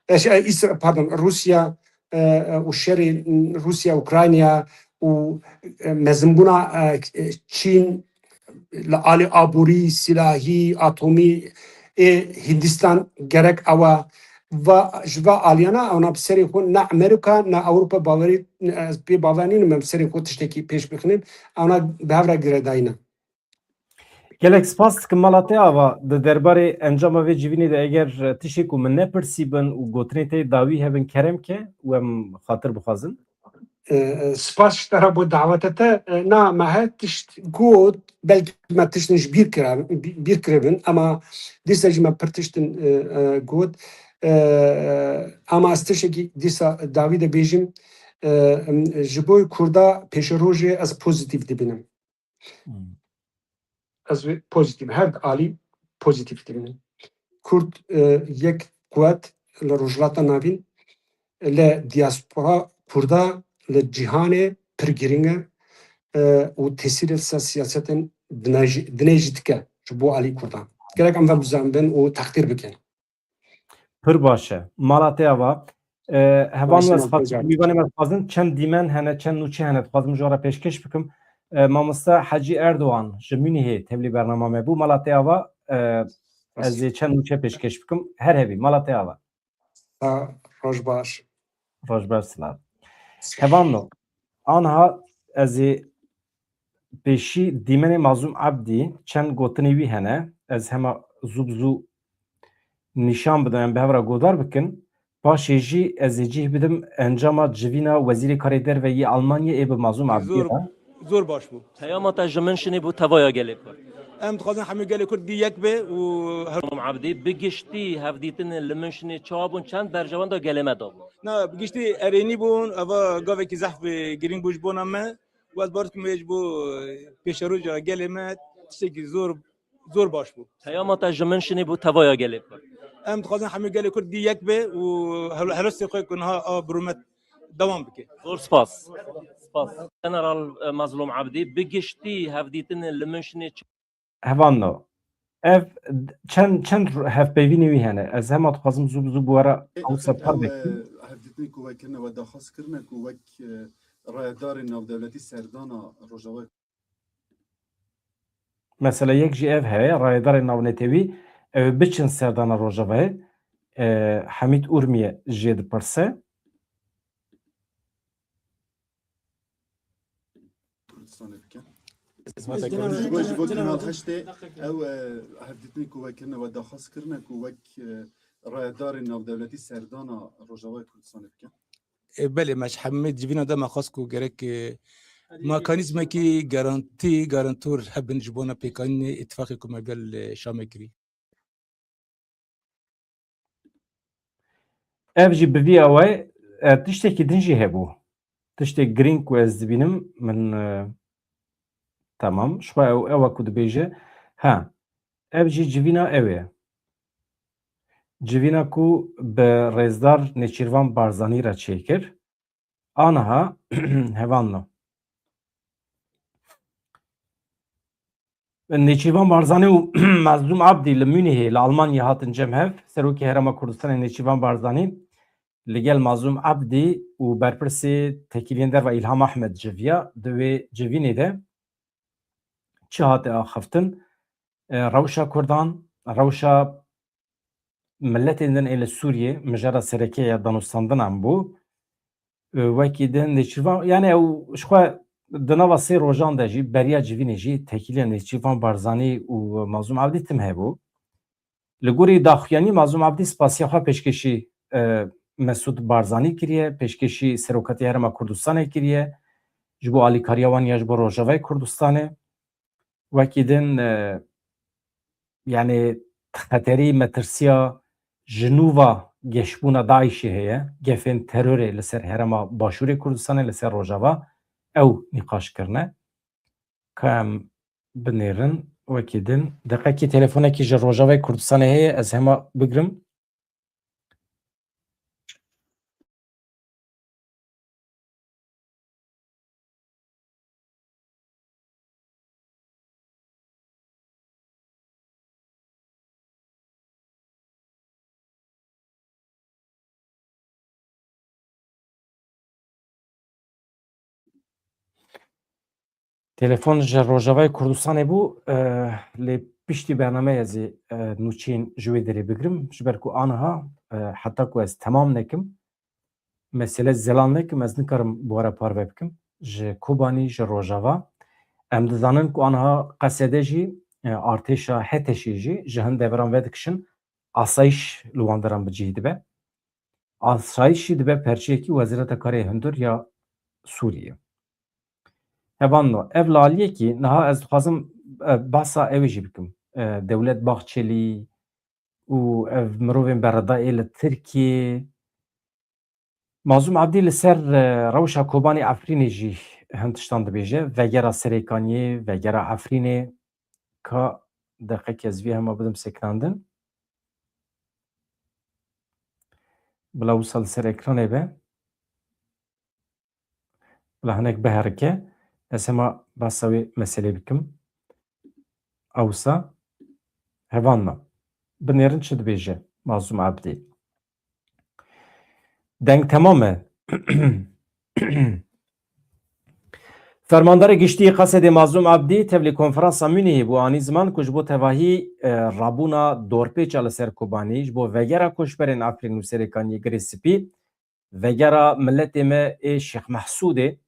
e, şey, e, Îsra-, pardon, Rûsya, e, e, û şerê Rûsya, Ukrayna û, e, mezinbûna, e, Çîn li alî aborî, silahî, atomî ê Hindistan gerek ew e. Va, ji va aliyana ewna bi serê xwe ne Amerîka, ne Ewropa bawerî, ne, ez pê bawer nînim em bi serê xwe tiştekî pêş bixinin. Ewna bi hev re girêdayî ne. Gelek spas dikim mala te ava. Di derbarê encama vê civînê de eger tiştê ku min nepirsî bin û gotinê te dawî hebin kerem ke û em xatir bixwazin. E, e, spas ji te re bo daweta te. E, na, me her tişt got, belkî me tiştin ji bîr kira, bî-, bîr kiribin, ama dîsa jî me pir tiştin, e, e, got. E, ama ez tiştekî dîsa dawî de bêjim, e, em, ji bo Kurda pêşerojê ez pozîtîf dibînim. Hmm. Ez wê pozîtîf, her alî pozîtîf dibînim. Kurd, e, yek quwet li Rojhilata Navîn, li diaspora Kurda, li cîhanê pir girîng e, e, û tesîrê li ser siyasetên dinê jî, dinê jî dike ji bo alî Kurdan. Gerek em ve bizanibin û teqdîr bikin. Pir baş e. Mala te ava. E, hevan Baş e, ez Mala xatir Hocam. Mîvanê me dixwazin, çend dîmen hene, çend nûçe hene, dixwazim ji we re pêşkêş bikim. E, mamoste Hecî Erdogan ji Münihê tevlî bernama me bû. Mala te ava, e, ez ê çend nûçe pêşkêş bikim. Her hebî. Mala te ava. Sa, roj baş. Roj baş, silav. Hevanno, anha ez ê pêşî dîmenê Mazlûm Ebdî çend gotinê wî hene. Ez hema zû bi zû nîşan bidim, em bi hev re godar bikin. Paşê jî ez ê cih bidim encama civîna Wezîrê Karê Derve yê Almanyê ê bi Mazlûm Ebdî Zor, re. Zor baş bû. Peyama te ji Minşinê bû tevaya gelê Kurd. Em dixwazin hemû gelê Kurd dî yek be û her Mazlûm Ebdî, bi giştî hevdîtinên li Minşinê çawa bûn, çend berjewenda gelê me dabû? Na, bi giştî erênî bûn, eva gavekî zehf girîng bû ji bona me. Û ez bawer dikim wê ji bo, e, pêşeroja gelê me tiştekî zor, zor baş bû. Peyama te ji Minşinê bû tevaya gelê Kurd. Em dixwazin hemû gelê Kurd dî yek be û hel-, helwestê xwe ku niha a bi rûmet dewam bike. Zor spas. Spas. General, e, Mazlûm Ebdî, bi giştî hevdîtinên li Minşinê çi- Hevanno. Ev d-, çend, çend ru-, hevpeyvînê wî hene. Ez hema dixwazim zû bi zû bi we re Ê, ew ser ew, par e, vekin. Hevdîtinê ku we kirine, we daxwaz kirine ku wek, e, rayedarê navdewletî serdana Rojava Mesela yek jî ev heye, rayedarê navnetewî, ew ê biçin serdana Rojavayê, e, Hemîd Urmiye jê dipirse. Kurdistanê bike. Ji bo, ji bo Kanal Heştê ew, e, hevdîtinê ku we kirine, we daxwaz kirine ku wek, e, rayedarê navdewletî serdana Rojavayê Kurdistanê bike. E, belê, me ji hemî civîna de me xwest ku gerek, e, mekanîzmekî garantî, garantûr hebin ji bona pêkanînê îtifaqê ku me gel, e, Şamê kirî. Ev jî bi vî awayî, e, tiştekî din jî hebû. Tiştê girîng ku ez dibînim, min, e, temam, ji xwe ew, ew e ku dibêje, ha, ev jî civîna ew e. Civîna ku bi rêzdar Nêçîrvan Barzanî re çêkir. Aniha hevanno. Nêçîrvan Barzanî û Mazlûm Abdî li Münihê li Almanyê hatin cem hev. Serokê Herêma Kurdistanê Nêçîrvan Barzanî li gel Mazlûm Abdî û berpirsê têkiliyên derve Îlham Ahmed civiya. Di wê civînê de çi hate axiftin? E, rewşa Kurdan, rewşa miletên din ê li Sûriyê, mijara sereke ya danûstandinan bû. E, wekî din Nêçîrvan, yani ew ji xwe di nava sê rojan de jî, beriya civînê jî têkiliya Nêçîrvan Barzanî û Mazlûm Abdî tim hebû. Li gorî daxuyanî Mazlûm Abdî spasiya xwe pêşkêşî, e, Mesûd Barzanî kiriye, pêşkêşî Serokatî Herêma Kurdistanê kiriye, ji bo alîkariya wan ya ji bo Rojavayê Kurdistanê. Wekî din, e, yani xeterî, metirsiya ji nû va geşbûna DAIŞê heye, gefên terorê li ser Herêma Başûrê Kurdistanê, li ser Rojava, ew nîqaş kirine. Ka em binêrin, wekî din. Deqekî telefonekî ji Rojavayê Kurdistanê heye, ez hema bigrim. Telefon ji Rojavayê Kurdistanê bû, e, lê piştî bernameyê ez ê, e, nûçeyên ji wê derê bigirim, ji ber ku aniha, e, heta ku ez temam nekim, mesele zelal nekim, ez nikarim bi we re parve bikim. Ji Kobanî, ji Rojava, em dizanin ku aniha Qesede jî, e, artêşa HTŞ'ê jî ji hin deveran vedikişin, asayîş li wan deran bi cihî dibe. Asayîş jî dibe perçeyekî Wezareta Karê Hundir ya Sûriyê. Hevalno, ev li aliyekî niha ez dixwazim, e, behsa ewê jî bikim. E, Dewlet Bahçelî û ev mirovên bereda ê li Tirkiyê. Mazlûm Abdî li ser, e, rewşa Kobanî Efrînê jî hin tiştan dibêje. Vegera Serêkaniyê, vegera Efrînê. Ka deqekê ez vî hema bidim sekinandin. Bila wisa li ser ekranê be. Bila hinek biherike. Ez hema behsa wê meselê bikim. Ewsa hevalno. Binêrin çi dibêje Mazlûm Abdî. Deng temam e. Fermandarê Giştî yê Qesedê Mazlûm Abdî tevlî konferansa Munîhê bû anî ziman ku ji bo tevahî, e, rabûna dorpêça li ser Kobanî, ji bo vegera koçberên Efrîn û Serêkaniyê Girê Spî, vegera miletê me ê Şêx Mehsûdê,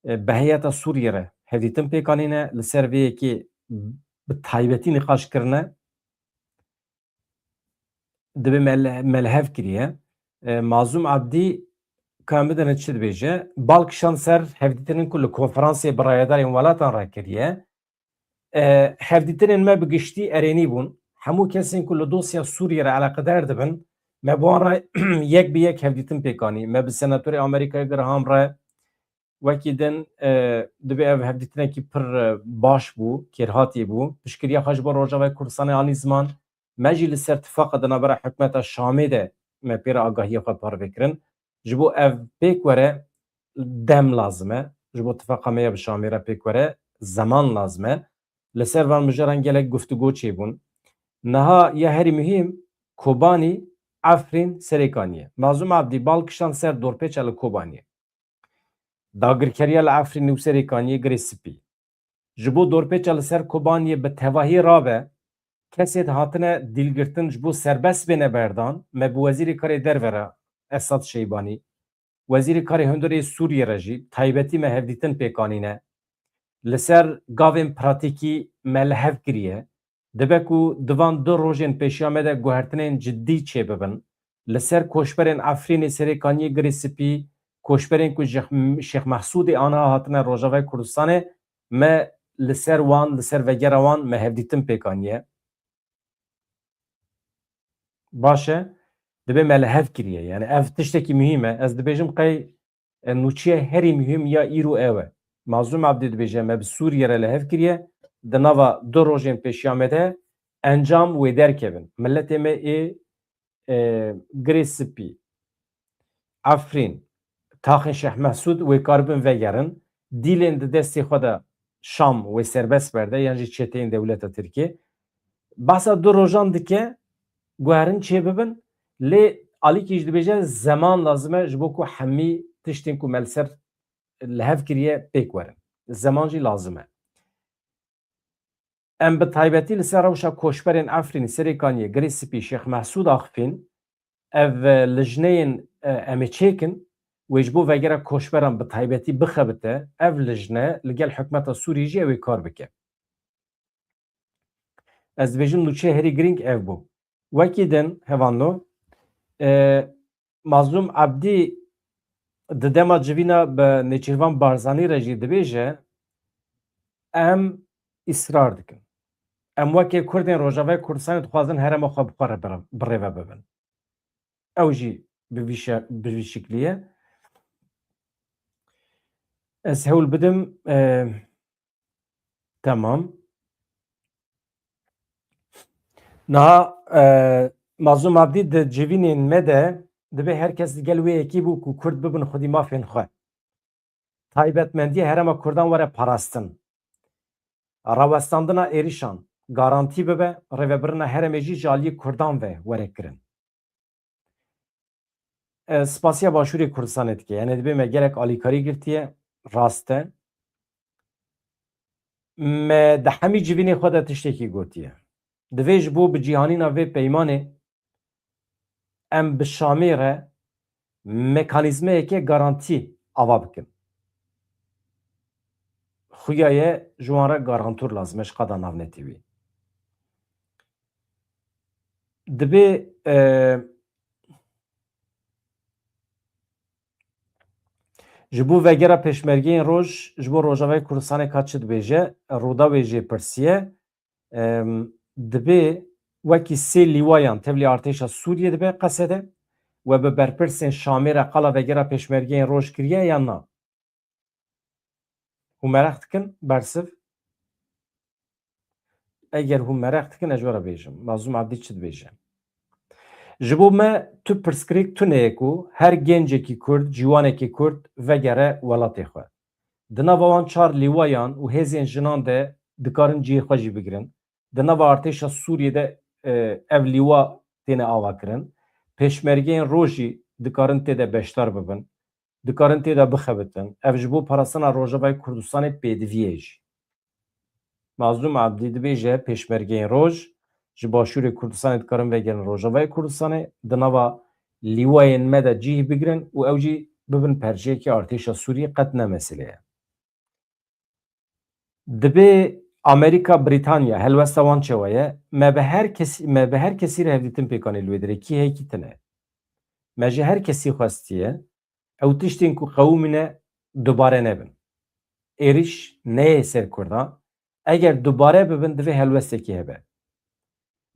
e, bi heyeta Sûriyê re hevdîtin pêk anîne, li ser vê yekê bi taybetî nîqaş kirine, dibe me li, me li hev kiriye. E, Mazlûm Abdî, ka em bidinin çi dibêje, bal kişand ser hevdîtinên ku li konferansê bi rayedarên welatan re kiriye. E, hevdîtinên me bi giştî erênî bûn. Hemû kesên ku li dosya Sûriyê re eleqedar dibin, me bi wan re yek bi yek hevdîtin pêk anî. Me bi senatorê Amerîkayê Graham re, wekî din, e, dibê ev hevdîtinekî pir, e, baş bû, kêrhatî bû. Piştgiriya xwe ji bo Rojavayê Kurdistanê anî ziman. Me jî li ser tifaqa di navbera hikûmeta Şamê de me pê re agahiya xwe parve kirin. Ji bo ev pêk were dem lazim e. Ji bo tifaqa me ya bi Şamê re pêk were zeman lazim e. Li ser van mijaran gelek guftûgo çêbûn. Niha ya herî muhîm Kobanî, Efrîn, Serêkaniyê. Mazlûm Abdî bal kişand ser dorpêça li Kobaniyê. Dagirkeriya li Efrînê û Serêkaniyê Girê Spî. Ji bo dorpêça li ser Kobaniyê bi tevahî rabe, kesê hatine dîlgirtin ji bo serbest bêne berdan, me bi Wezîrê Karê Derve re Esad Şeybanî, Wezîrê Karê Hundirê Sûriyê re jî taybetî me hevdîtin pêk anîne. Li ser gavên pratîkî me li hev kiriye. Dibe ku di van du rojên pêşiya me de guhertinên cidî çêbibin. Li ser koçberên Efrînê, Serêkaniyê, Girê Spî, koçberên ku ji Şêx Mehsûdê aniha hatine Rojavayê Kurdistanê, me li ser wan, li ser vegera wan me hevdîtin pêk aniye. Baş e, dibe me li hev kiriye. Yani ev tiştekî muhîm e. Ez dibêjim qey, e, nûçiye herî muhîm ya îro ew e. Mazlûm Abdî dibêje me bi Sûriyê re li hev kiriye. Di nava du rojên pêşiya me de encam wê derkevin. Miletê me ê, e, Girê Spî, Efrîn, taxên Şêx Mehsûd wê karibin vegerin. Dîlên di destê xwe de Şam wê serbest berde, yan jî çeteyên dewleta Tirkiyê. Behsa du rojan dike, guherin çêbibin, lê alîkî jî dibêje zeman lazim e ji bo ku hemî tiştên ku me li ser li hev kiriye pêk werin. Zeman jî lazim e. Em bi taybetî li ser rewşa koçberên Efrînê, Serêkaniyê, Girê Spî, Şêx Mehsûd axifîn, ev, e, lijneyên, e, em ê çêkin, wê ji bo vegera koçberan bi taybetî bixebite, ev lijne li gel hikûmeta Sûriyê jî ew ê kar bike. Ez dibêjim nûçe herî girîng ev bû. Wekî din, hevalno, e, Mazlûm Abdî di dema civîna bi Nêçîrvan Barzanî re jî dibêje, em îsrar dikin. Em weke Kurdên Rojavayê Kurdistanê dixwazin herêma xwe bi xwe re bire-, birêve bibin. Ew jî bi vî şe-, bi vî şiklî ye. Ez hewl bidim, e, Tamam. Niha, e, Mazlûm Abdî di civînên me de dibe her kes li gel wê yekî bû ku Kurd bibin xwedî mafên xwe. Taybetmendiya herêma Kurdan were parastin. Rawestandina êrişan garantî bibe, rêvebirina herêmê jî ji aliyê Kurdan ve were kirin. E, spasiya Başûrê Kurdistanê dike. Yani dibê me gelek alîkarî girtiye, rast e. Me di hemî civînê xwe de tiştekî gotiye. Divê ji bo bi cîhanîna vê peymanê em bi Şamê re mekanîzmeyeke garantî ava bikin. Xuya ye ji wan re garantor lazim e ji qada navnetewî. Dibê, e, ji bo vegera Pêşmergeyên Roj, ji bo Rojavayê Kurdistanê ka çi dibêje, Rûdawê jê pirsiye. Em, dibê wekî sê lîwayan tevlî artêşa Sûriyê dibe Qesede we bi berpirsên Şamê re qala vegera Pêşmergeyên Roj kiriye yan na? Hûn mereq dikin, bersiv? Eger hûn mereq dikin, ez ji we re bêjim. Mazlûm Abdî çi dibêje? Ji bo me tu pirsgirêk tune ye ku her gencekî Kurd, ciwanekî Kurd vegere welatê xwe. Di nava wan çar lîwayan û hêzên jinan de dikarin cihê xwe jî bigirin. Di nava artêşa Sûriyê de, e, ev lîwa têne avakirin. Pêşmergeyên Rojî dikarin tê de beşdar bibin. Dikarin tê de bixebitin. Ev ji bo parastina Rojavayê Kurdistanê pêdivî ye jî. Mazlûm Abdî dibêje, Pêşmergeyên Roj ji Başûrê Kurdistanê dikarin vegerin Rojavayê Kurdistanê, di nava lîwayên me de cih bigirin û ew jî bibin perçeyekê artêşa Sûriyê, qet ne mesele ye. Dibê Amerîka, Brîtanya helwesta wan çawa ye? Me bi her kesî, me bi her kesî re hevdîtin pêk anî li wê derê, kî heye kî tune. Me ji her kesî xwestiye ew tiştên ku qewimîne dubare nebin. Êrîş neyê ser Kurdan. Eger dubare bibin, divê helwestekî hebe.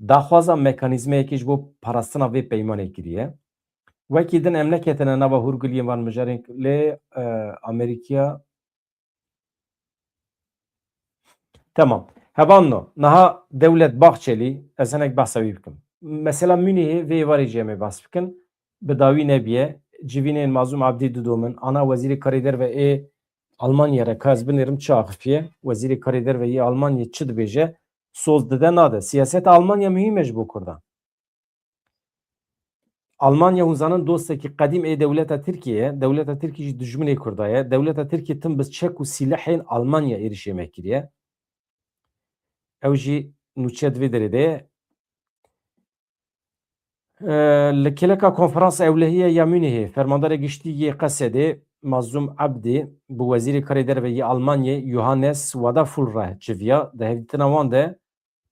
Daxwaza mekanîzmeyekî ji bo parastina vê peymanê kiriye. Wekî din em neketine nava hûrguliyên van mijarên lê, e, Amerîkiya Temam. Hevalno, niha Dewlet Bahçelî, ez hinek behsa wî bikim. Mesela Münihê vê êvarê jî em ê behs bikin. Bi dawî nebiye, civînên Mazlûm Abdî didomin, ana Wezîrê Karê Derve ê Almanya re ka ez binêrim çi axifiye, Wezîrê Karê Derve yê Almanyê çi dibêje, soz dide nade. Siyaseta Almanya muhîm e ji bo Kurdan. Almanya, hûn zanin, dostekî qedîm ê dewleta Tirkiyê ye. Dewleta Tirkî jî dijminê Kurda ye. Dewleta Tirkî tim bi çek û sîlehên Almanya êrişê me kiriye. Ew jî nûçe di vê derê de ye. Ee, li kêleka Konferansa Ewlehiya ya Munihê, Fermandarê Giştî yê Qesedê, Mazlûm Ebdî, bi Wezîrê Karê Derve yê Almanyê, Johannes Wadaful re civiya. Di hevdîtina wan de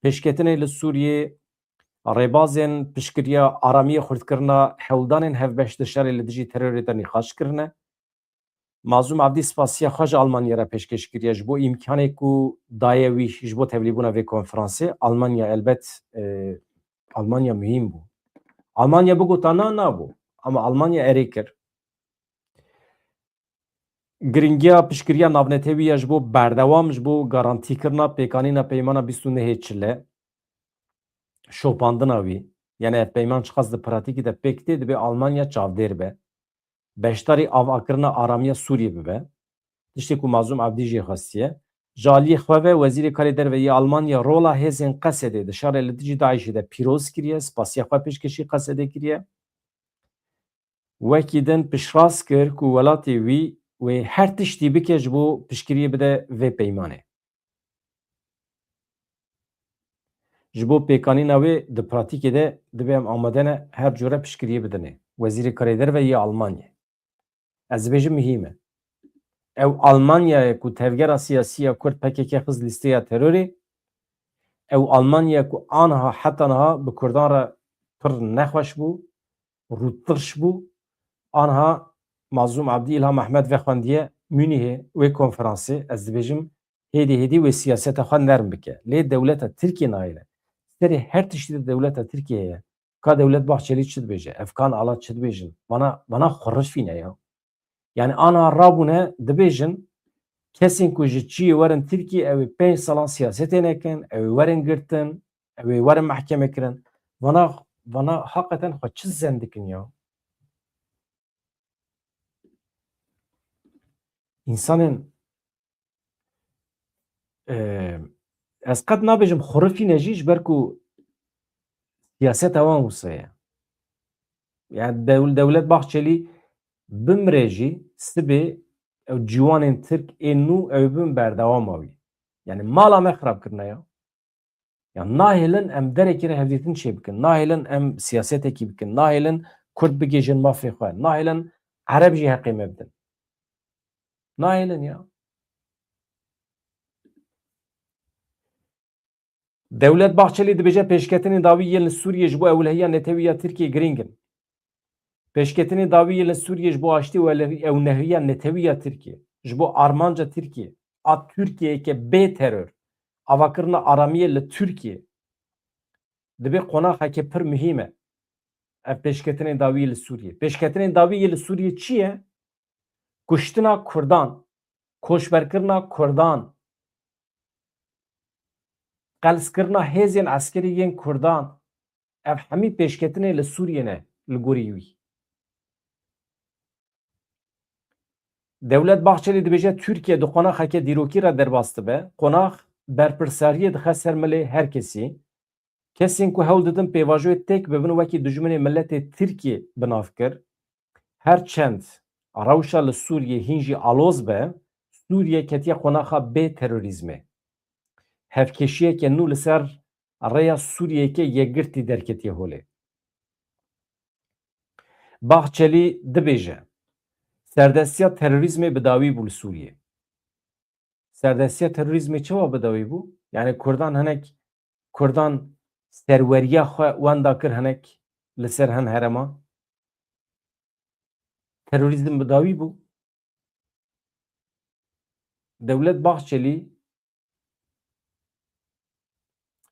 pêşketinê li Sûriyê, rêbazên piştgiriya aramiyê, xurtkirina hewldanên hevbeş di şerê li dijî terorê de nîqaş kirine. Mazlûm Abdî spasiya xwe ji Almanya re pêşkêş kiriye ji bo îmkanê ku daye wî ji bo tevlîbûna vê konferansê. Almanya elbet, e, Almanya muhîm bû. Almanya bigota na, nabû. Ama Almanya erê kir. Giringiya piştgiriya navnetewî ya ji bo berdewam, ji bo garantîkirina pêkanîna peymana bîst û nehê çile, şopandina wî, yani ev peyman çiqas di pratîkî de pêk tê, dibê Almanya çavdêr be. Beşdarî avakirina aramiya Sûriyê bibe. Tiştê ku Mazlûm Abdî jê xwestiye. Ji aliyê xwe ve Wezîrê Karê Derve yê Almanya rola hêzên Qesedê di şerê li dijî DAIŞê de pîroz kiriye, spasiya xwe pêşkêşî Qesedê kiriye. Wekî din piştrast kir ku welatê wî wê her tiştî bike ji bo piştgiriyê bide vê peymanê. Ji bo pêkanîna wê di pratîkê de dibê em amade ne her cure piştgiriyê bidinê. Wezîrê Karê Derve yê Almanyê. Ez dibêjim muhîm e. Ew Almanya ye ku tevgera siyasî ya Kurd P K K xist lîsteya terorê. Ew Almanya ye ku anha heta niha bi Kurdan re pir nexweş bû, rûtirş bû. Anha Mazlûm Abdî, Îlham Ehmed vexwendiye Münihê wê konferansê, ez dibêjim hêdî hêdî wê siyaseta xwe nerm bike. Lê dewleta Tirkiyê nayêne. Serê her tiştî de dewleta Tirkiyê heye. Ka Dewlet Bahçelî çi dibêje? Efkan Ala çi dibêjin? Vana, vana xurifî ne ya. Yani ana rabûne dibêjin, kesên ku ji çiyê werin Tirkiyê, ew ê pênc salan siyasetê nekin, ew ê werin girtin, ew ê werin mehkeme kirin. Vana, vana haqeten xwe çi zen dikin ya? Însanên, e, ez qet nabêjim xurifî ne jî, ji ber ku siyaseta wan wisa ye. Yani dew-, Dewlet Bahçelî bimire jî sibê ew ciwanên Tirk ê nû ew ê bin berdewama wî. Yani mala me xirab kirine ya. Ya nahêlin em derekî re hevdîtin çê bikin. Nahêlin em siyasetekî bikin. Nahêlin Kurd bigihîjin mafê xwe. Nahêlin Ereb jî heqê me bidin. Nahêlin ya. Dewlet Bahçelî dibêje pêşketinên dawî yên li Sûriyê ji bo ewlehiya netewî ya Tirkiyê girîng in. Pêşketinên dawî yên li Sûriyê ji bo aştî û ele-, ewlehiya netewî ya Tirkiyê, ji bo armanca Tirkiyê, a Tirkiyeyeke bê teror, avakirina aramiyê li Tirkiyê, dibê qonaxeke pir muhîm e. Ev pêşketinên dawî li Sûriyê. Pêşketinên dawî yê li Sûriyê çi ye? Kuştina Kurdan, koçberkirina Kurdan, qelskirina hêzên eskerî yên Kurdan, ev hemî pêşketinê li Sûriyê ne li gorî wî. Dewlet Bahçelî dibêje Tirkiye di qonaxeke dîrokî re derbas dibe. Qonax berpirsariyê dixe ser milê her kesî. Kesên ku hewl didin pêvajoyê têk bibin wekî dijminê miletê Tirkiyê bi nav kir. Her çend rewşa li Sûriyê hîn jî aloz be, Sûriye ketiye qonaxa bê terorîzmê. Hevkêşiyeke nû li ser rêya Sûriyeyeke yekgirtî derketiye holê. Bahçelî dibêje, serdestiya terorîzmê bi dawî bû li Sûriyê. Serdestiya terorîzmê çawa bi dawî bû? Yani Kurdan hinek, Kurdan serweriya xwe wenda kir hinek li ser hin herema. Terorîzm bi dawî bû. Dewlet Bahçelî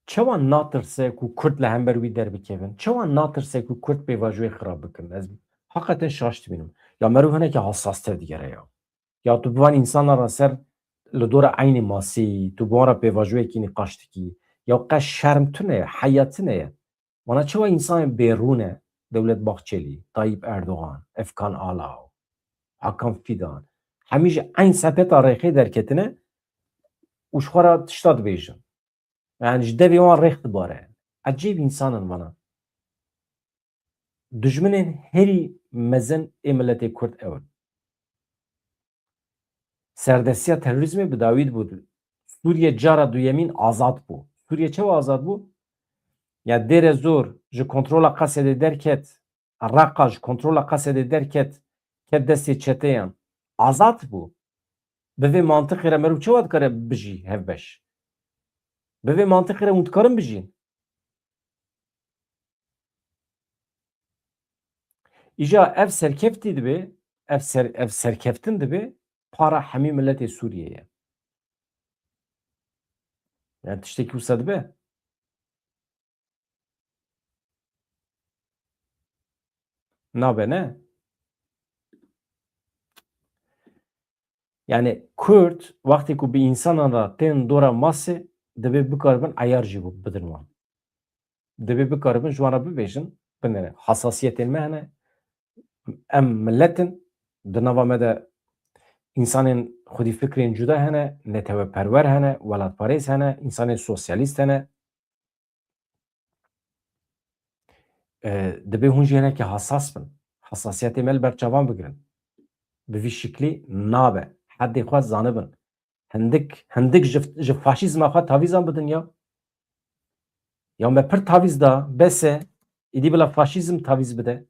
çawa natirse ku Kurd li hember wî derbikevin? Çawa natirse ku Kurd pêvajoyê xirab bikin? Ez heqeten şaş dibînim. Ya meriv hinekî hassastir digere ya. Ya tu bi van însanan re ser li dora eynê maseyî, tu bi wan re pêvajoyekî nîqaş dikî. Ya qe şerm tune ye, heya tune ye. Wana çawa însanên bêrûne, Dewlet Bahçelî, Tayyip Erdogan, Efkan Ala, Hakan Fidan, hemî ji eyn sepeta rêxê derketine û ji xwe re tişta dibêjin. Yani ji devê wan rêx dibare. Ecêb însan in vana. Dijminên herî mezin ê miletê Kurd ew in. Serdestiya terorîzmê bi dawî bû. Sûriye cara duyemîn azad bû. Sûriye çawa azad bû? Ya Dêre Zor ji kontrola Qesedê derket, Reqa ji kontrola Qesedê derket, ket destê çeteyan. Azad bû. Bi vê mantiqê re meriv çawa dikare bijî hevbeş? Bi vê mantiqê re hûn dikarin bijîn? Îja ev serkeftî dibe, ev ser-, ev serkeftin dibe, para hemî miletê Sûriyê ye. Yani tiştekî wisa dibe? Nabe, ne? Yani Kurd wextê ku bi însanan re tên dora masê, divê bikaribin eyar jî bidin wan. Divê bikaribin ji wan re bibêjin, binêre, hasasiyetên me hene, em milet in, di nava me de însanên xwedîfikrên cuda hene, neteweperwer hene, welatparêz hene, însanên sosyalîst hene. E, divê hûn jî hinekî hasas bin. Hasasiyetê me li ber çavan bigirin. Bi vî şiklî nabe. Hedê xwe zanibin. Hindik, hindik ji, ji faşîzma xwe tavîzan bidin ya. Ya me pir tavîz da, bes e. Îdî bila faşîzm tavîz bide.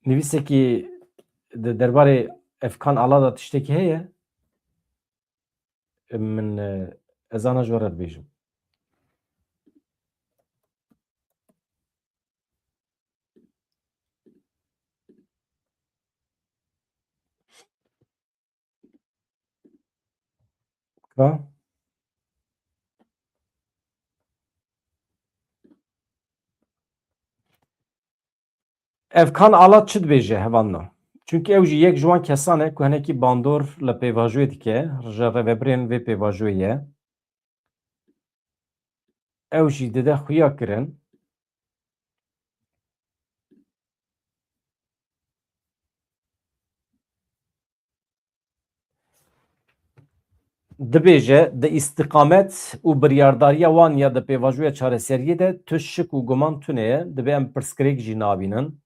Nivîsekî di derbarê Efkan Ala de tiştekî heye. Min, e, ez ana ji we re dibêjim. Ka? Efkan Ala çi dibêje hevalno? Çunkî ew jî yek ji wan kesan e ku hinekî bandor li pêvajoyê dike, ji rêvebirên vê pêvajoyê ye. Ew jî dide xuya kirin. Dibêje, di îstiqamet û biryardariya wan ya di pêvajoya çareseriyê de tu şik û guman tune ye, divê em pirsgirêk jî nabînin.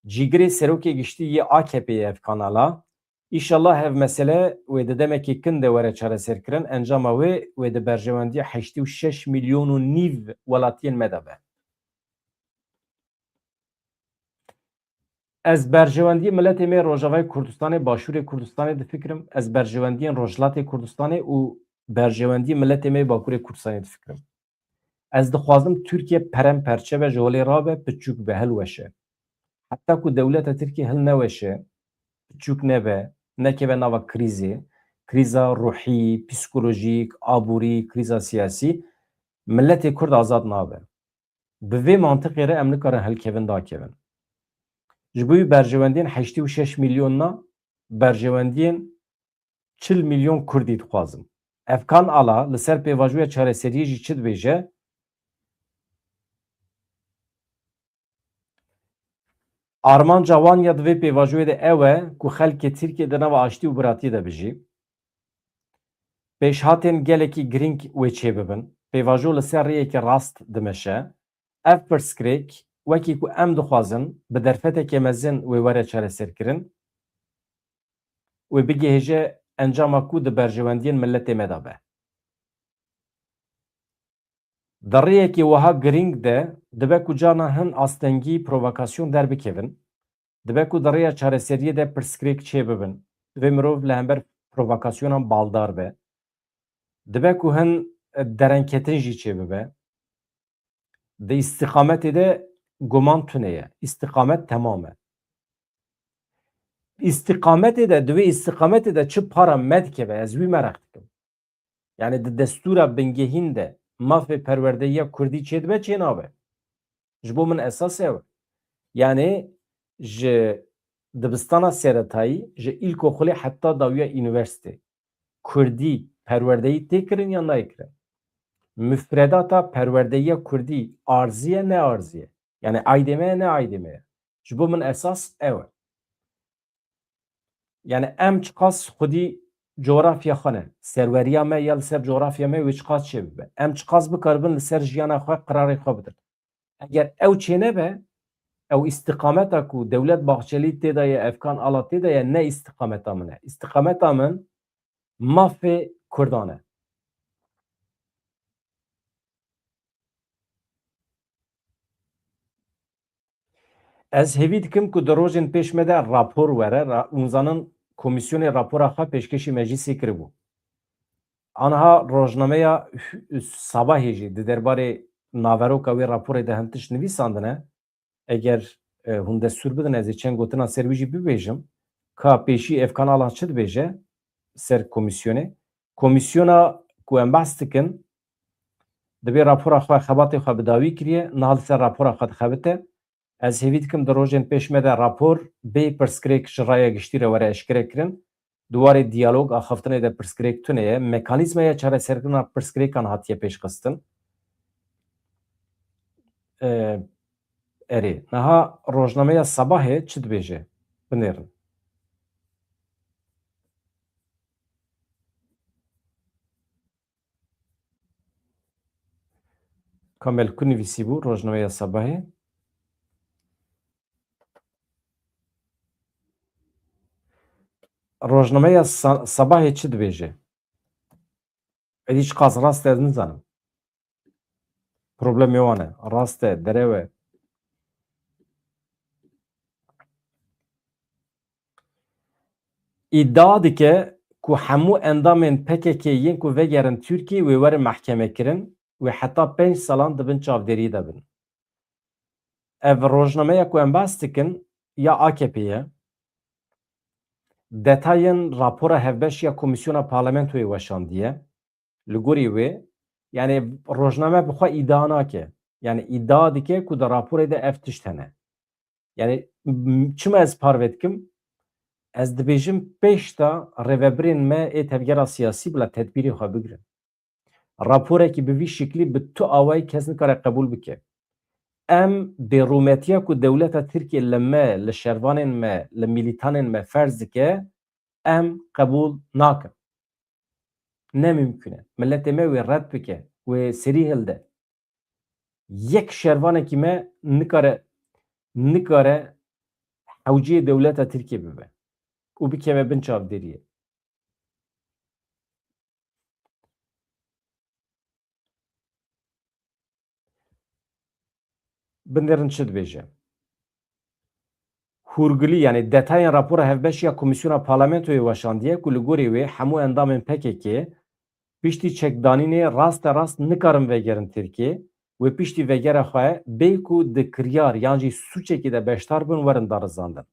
Cîgirê Serokê Giştî yê A K P'ê ye Efkan Ala, Îşallah ev mesele wê di demekê kin de were çareserkirin, encama wê wê di berjewendiya heştê û şeş milyon û nîv welatiyên me de be. Ez berjewendiyê miletê me Rojavayê Kurdistanê, Başûrê Kurdistanê difikirim, ez berjewendiyên Rojhilatê Kurdistanê û berjewendiyê miletê me Bakurê Kurdistanê difikirim. Ez dixwazim Tirkiye perem perçe be, ji holê rabe, piçûk be, hilweşe. Heta ku dewleta Tirkiye hilneweşe, piçûk nebe, nekeve nava krîzê, krîza ruhî, psîkolojîk, aborî, krîza siyasî, miletê Kurd azad nabe. Bi vê mantiqê re em nikarin hilkevin dakevin. Ji bo wî berjewendiyên heştê û şeş milyon na, berjewendiyên çil milyon Kurdî dixwazim. Efkan Ala li ser pêvajoya çareseriyê jî çi dibêje? Armanca wan ya di vê pêvajoyê de ew e ku xelkê Tirkiyê di nava aştî û biratiyê de bijî. Pêşhatên gelekî girîng wê çêbibin. Pêvajo li ser rêyekî rast dimeşe. Ev pirsgirêk, wekî ku em dixwazin, bi derfeteke mezin wê were çareserkirin, wê bigihêje encama ku di berjewendiyên miletê me de be. Di rêyekê wiha girîng de dibe ku carna hin astengî, provokasyon derbikevin. Dibe ku di rêya çareseriyê de pirsgirêk çêbibin. Divê mirov li hember provokasyonan baldar be. Dibe ku hin derengketin jî çêbibe. Di îstîqametê de guman tune ye. Îstîqamet temam e. Îstîqametê de, di wê îstîqametê de çi para me dikeve, ez wî meraq dikim. Yani di destûra bingehîn de mafê perwerdeyiya kurdî çêdibe, çênabe? Ji bo min esas ew e. Yani ji dibistana seretayî, ji îlkoxulê heta dawiya unîversîte, kurdî perwerdeyî tê kirin ya nayê kirin? Mufredata perwerdeyiya kurdî arzî ye, ne arzî ye? Yani aydê me ye, ne aydê me ye? Ji bo min esas ew e. Yani em çiqas xwedî coğrafya xwe ne, serweriya me ya li ser coğrafya me wê çiqas çêbibe? Em çiqas bikaribin li ser jiyana xwe qirarê xwe bidin? Eger ew çênebe, ew îstîqameta ku Dewlet Bahçelî tê de ye, Efkan Ala tê de ye, ne îstîqameta min e. Îstîqameta min mafê Kurdan e. Ez hêvî dikim ku di rojên pêş me de rapor were, ra-, hûn zanin komîsyonê rapora xwe pêşkêşî meclîsê kiribû. Aniha rojnameya Hü-, Sabahê jî di derbarê naveroka wê raporê de hin tişt nivîsandine. Eger, e, hûn destûr bidin, ez ê çend gotina ser wî jî bibêjim. Ka pêşî Efkan Alan çi dibêje ser komîsyonê? Komîsyona ku em behs dikin, dibê rapora xwe, xebatê xwe bi dawî kiriye, niha li ser rapora xwe dixebite. Ez hêvî dikim di rojên pêş me de rapor bê pirsgirêk ji raya giştî re were eşkere kirin. Di warê diyalog axaftinê de pirsgirêk tune ye. Mekanîzmaya çareserkirina pirsgirêkan hatiye pêşxistin. E, erê, niha rojnameya Sabahê çi dibêje? Binêrin. Kamel ku nivîsîbû rojnameya Sabahê? Rojnameya Sa-, Sabahê çi dibêje? Êdî çiqas rast e, ez nizanim. Problemê wan e. Rast e, derew e. Îdia dike ku hemû endamên P K K yên ku vegerin Tirkiyê wê werin mehkemekirin, wê heta pênc salan di bin çavdêriyê de bin. Ev rojnameya ku em behs dikin ya A K P ye. Detayên rapora hevbeş ya Komîsyona Parlamentoyê weşandiye. Li gorî wê, yani rojname bi xwe îdia nake. Yani îdia dike ku di raporê de ev tişt hene. Yani m-, çima ez parve dikim? Ez dibêjim pêş de rêvebirên me ê tevgera siyasî bila tedbîrê xwe bigirin. Raporekî bi vî şiklî bi tu awayî kes nikare qebûl bike. Em bêrûmetiya ku dewleta Tirkiye li me, li şervanên me, li mîlîtanên me ferz dike, em qebûl nakin. Ne mimkun e. Miletê me wê red bike, wê serî hilde. Yek şervanekî me nikare, nikare hewceyê dewleta Tirkiye bibe. û bikeve bin çavdêriyê. Binêrin çi dibêje? Hûrgulî, yanî detayên rapora hevbeş ya Komîsyona Parlamentoyê weşandiye ku li gorî wê hemû endamên P K K piştî çekdanînê raste rast nikarin vegerin Tirkiyê, wê piştî vegera xwe bê ku di kiryar yan jî sûcekê de beşdar bin werin darizandin.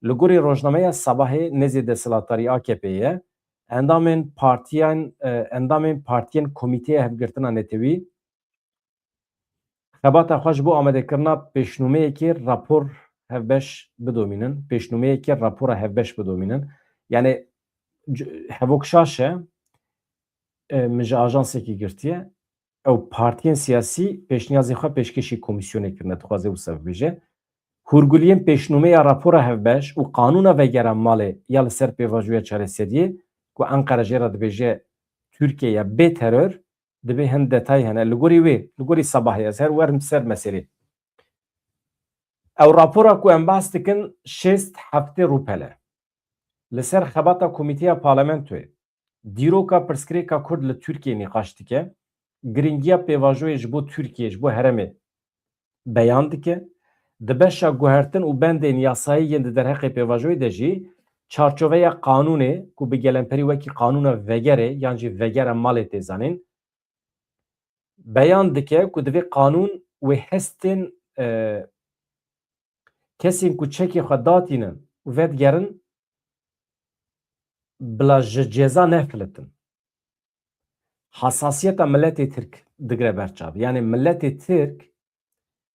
Li gorî rojnameya Sabahê nêzê desthilatdarî A K P'ê ye, endamên partiyan, e, endamên partiyên Komîteya Hevgirtina Netewî xebata xwe ji bo amadekirina pêşnûmeyekê rapor hevbeş bidomînin, pêşnûmeyekê rapora hevbeş bidomînin. Yanî c-, hevok şaş e, e, min ji ajansekî girtiye. Ew partiyên siyasî pêşniyazê xwe pêşkêşî komîsyonê kirine, dixwaze wisa bibêje. Hûrguliyên pêşnûmeya rapora hevbeş û qanûna vegera malê ya li ser pêvajoya çareseriyê ku Enqere jê re dibêje Tirkiye ya bê teror, dibê hin detay hene. Li gorî wê, li gorî Sabahê, ez her werim ser meselê. Ew rapora ku em behs dikin şêst heftê rûpel e. Li ser xebata Komîteya Parlamentoyê, dîroka pirsgirêka Kurd li Tirkiyeyê nîqaş dike, giringiya pêvajoyê ji bo Tirkiye, ji bo herêmê beyan dike. Di beşa guhertin û bendên yasayî yên di derheqê pêvajoyê de jî çarçoveya qanûnê ku bi gelemperî wekî qanûna vegerê yan jî vegera malê tê zanîn, beyan dike ku divê qanûn wê hestên, e, kesên ku çekê xwe datînin û vedigerin bila ji ceza nefilitin. Hasasiyeta miletê Tirk digire ber çav. Yanî miletê Tirk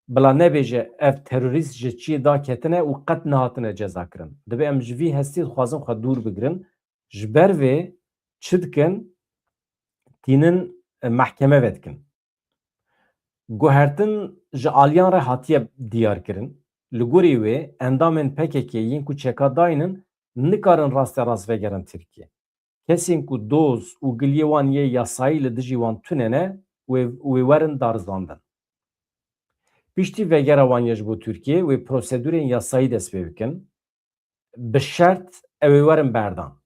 bila nebêje ev terorîst ji çiyê daketine û qet nehatine cezakirin. Divê em ji vî hestî dixwazin xwe dûr bigirin. Ji ber vê çi dikin? Tînin, e, mehkeme vedikin. Guhertin ji aliyan re hatiye diyarkirin. Li gorî wê, endamên P K K yên ku çeka daynin nikarin raste rast vegerin Tirkiye. Kesên ku doz û giliyê wan yê yasayî li dijî wan tune ne, wê, wê werin darizandin. Piştî vegera wan yê ji bo Tirkiye, wê prosedûrên yasayî dest pê bikin. Bi şert ew ê werin berdan.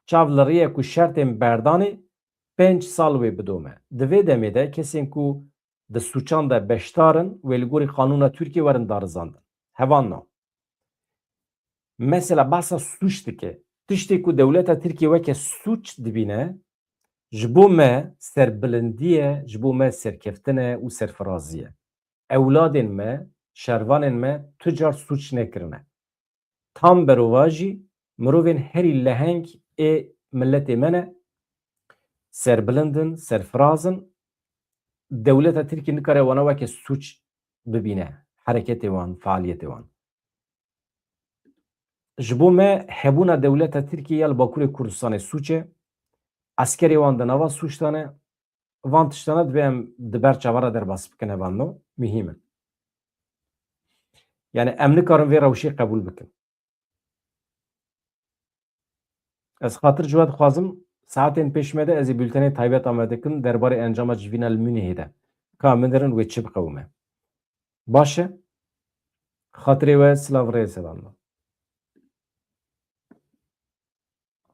Çav li rê ye ku şertên berdanê pênc sal wê bidome. Di vê demê de kesên ku di sûcan de beşdar in, wê li gorî qanûna Tirkiyê werin darizandin. Hevalno. Mesela behsa sûc dike. Tiştê ku dewleta Tirkiyê weke sûc dibîne, ji bo me serbilindî ye, ji bo me serkeftin e û serfirazî ye. Ewladên me, şervanên me tu car sûc nekirine. Tam berovajî mirovên herî leheng ê miletê me ne, serbilind in, serfiraz in. Dewleta Tirkî nikare wana weke sûc bibîne, hereketê wan, fealiyetê wan. Ji bo me hebûna dewleta Tirkiyê ya li Bakurê Kurdistanê sûc e. Eskerê wan di nava sûc de ne. Van tiştana divê em di ber çava re derbas bikin, hevalno, muhîm in. Yani em nikarin vê rewşê qebûl bikin. Ez xatir ji we dixwazim, saetên pêş me de ez ê bultenê taybet amade dikim derbarê encama civîna li Munihê de. Ka em binerin wê çi biqewime. Baş e? Xatirê we, silav, rêz, hevalno.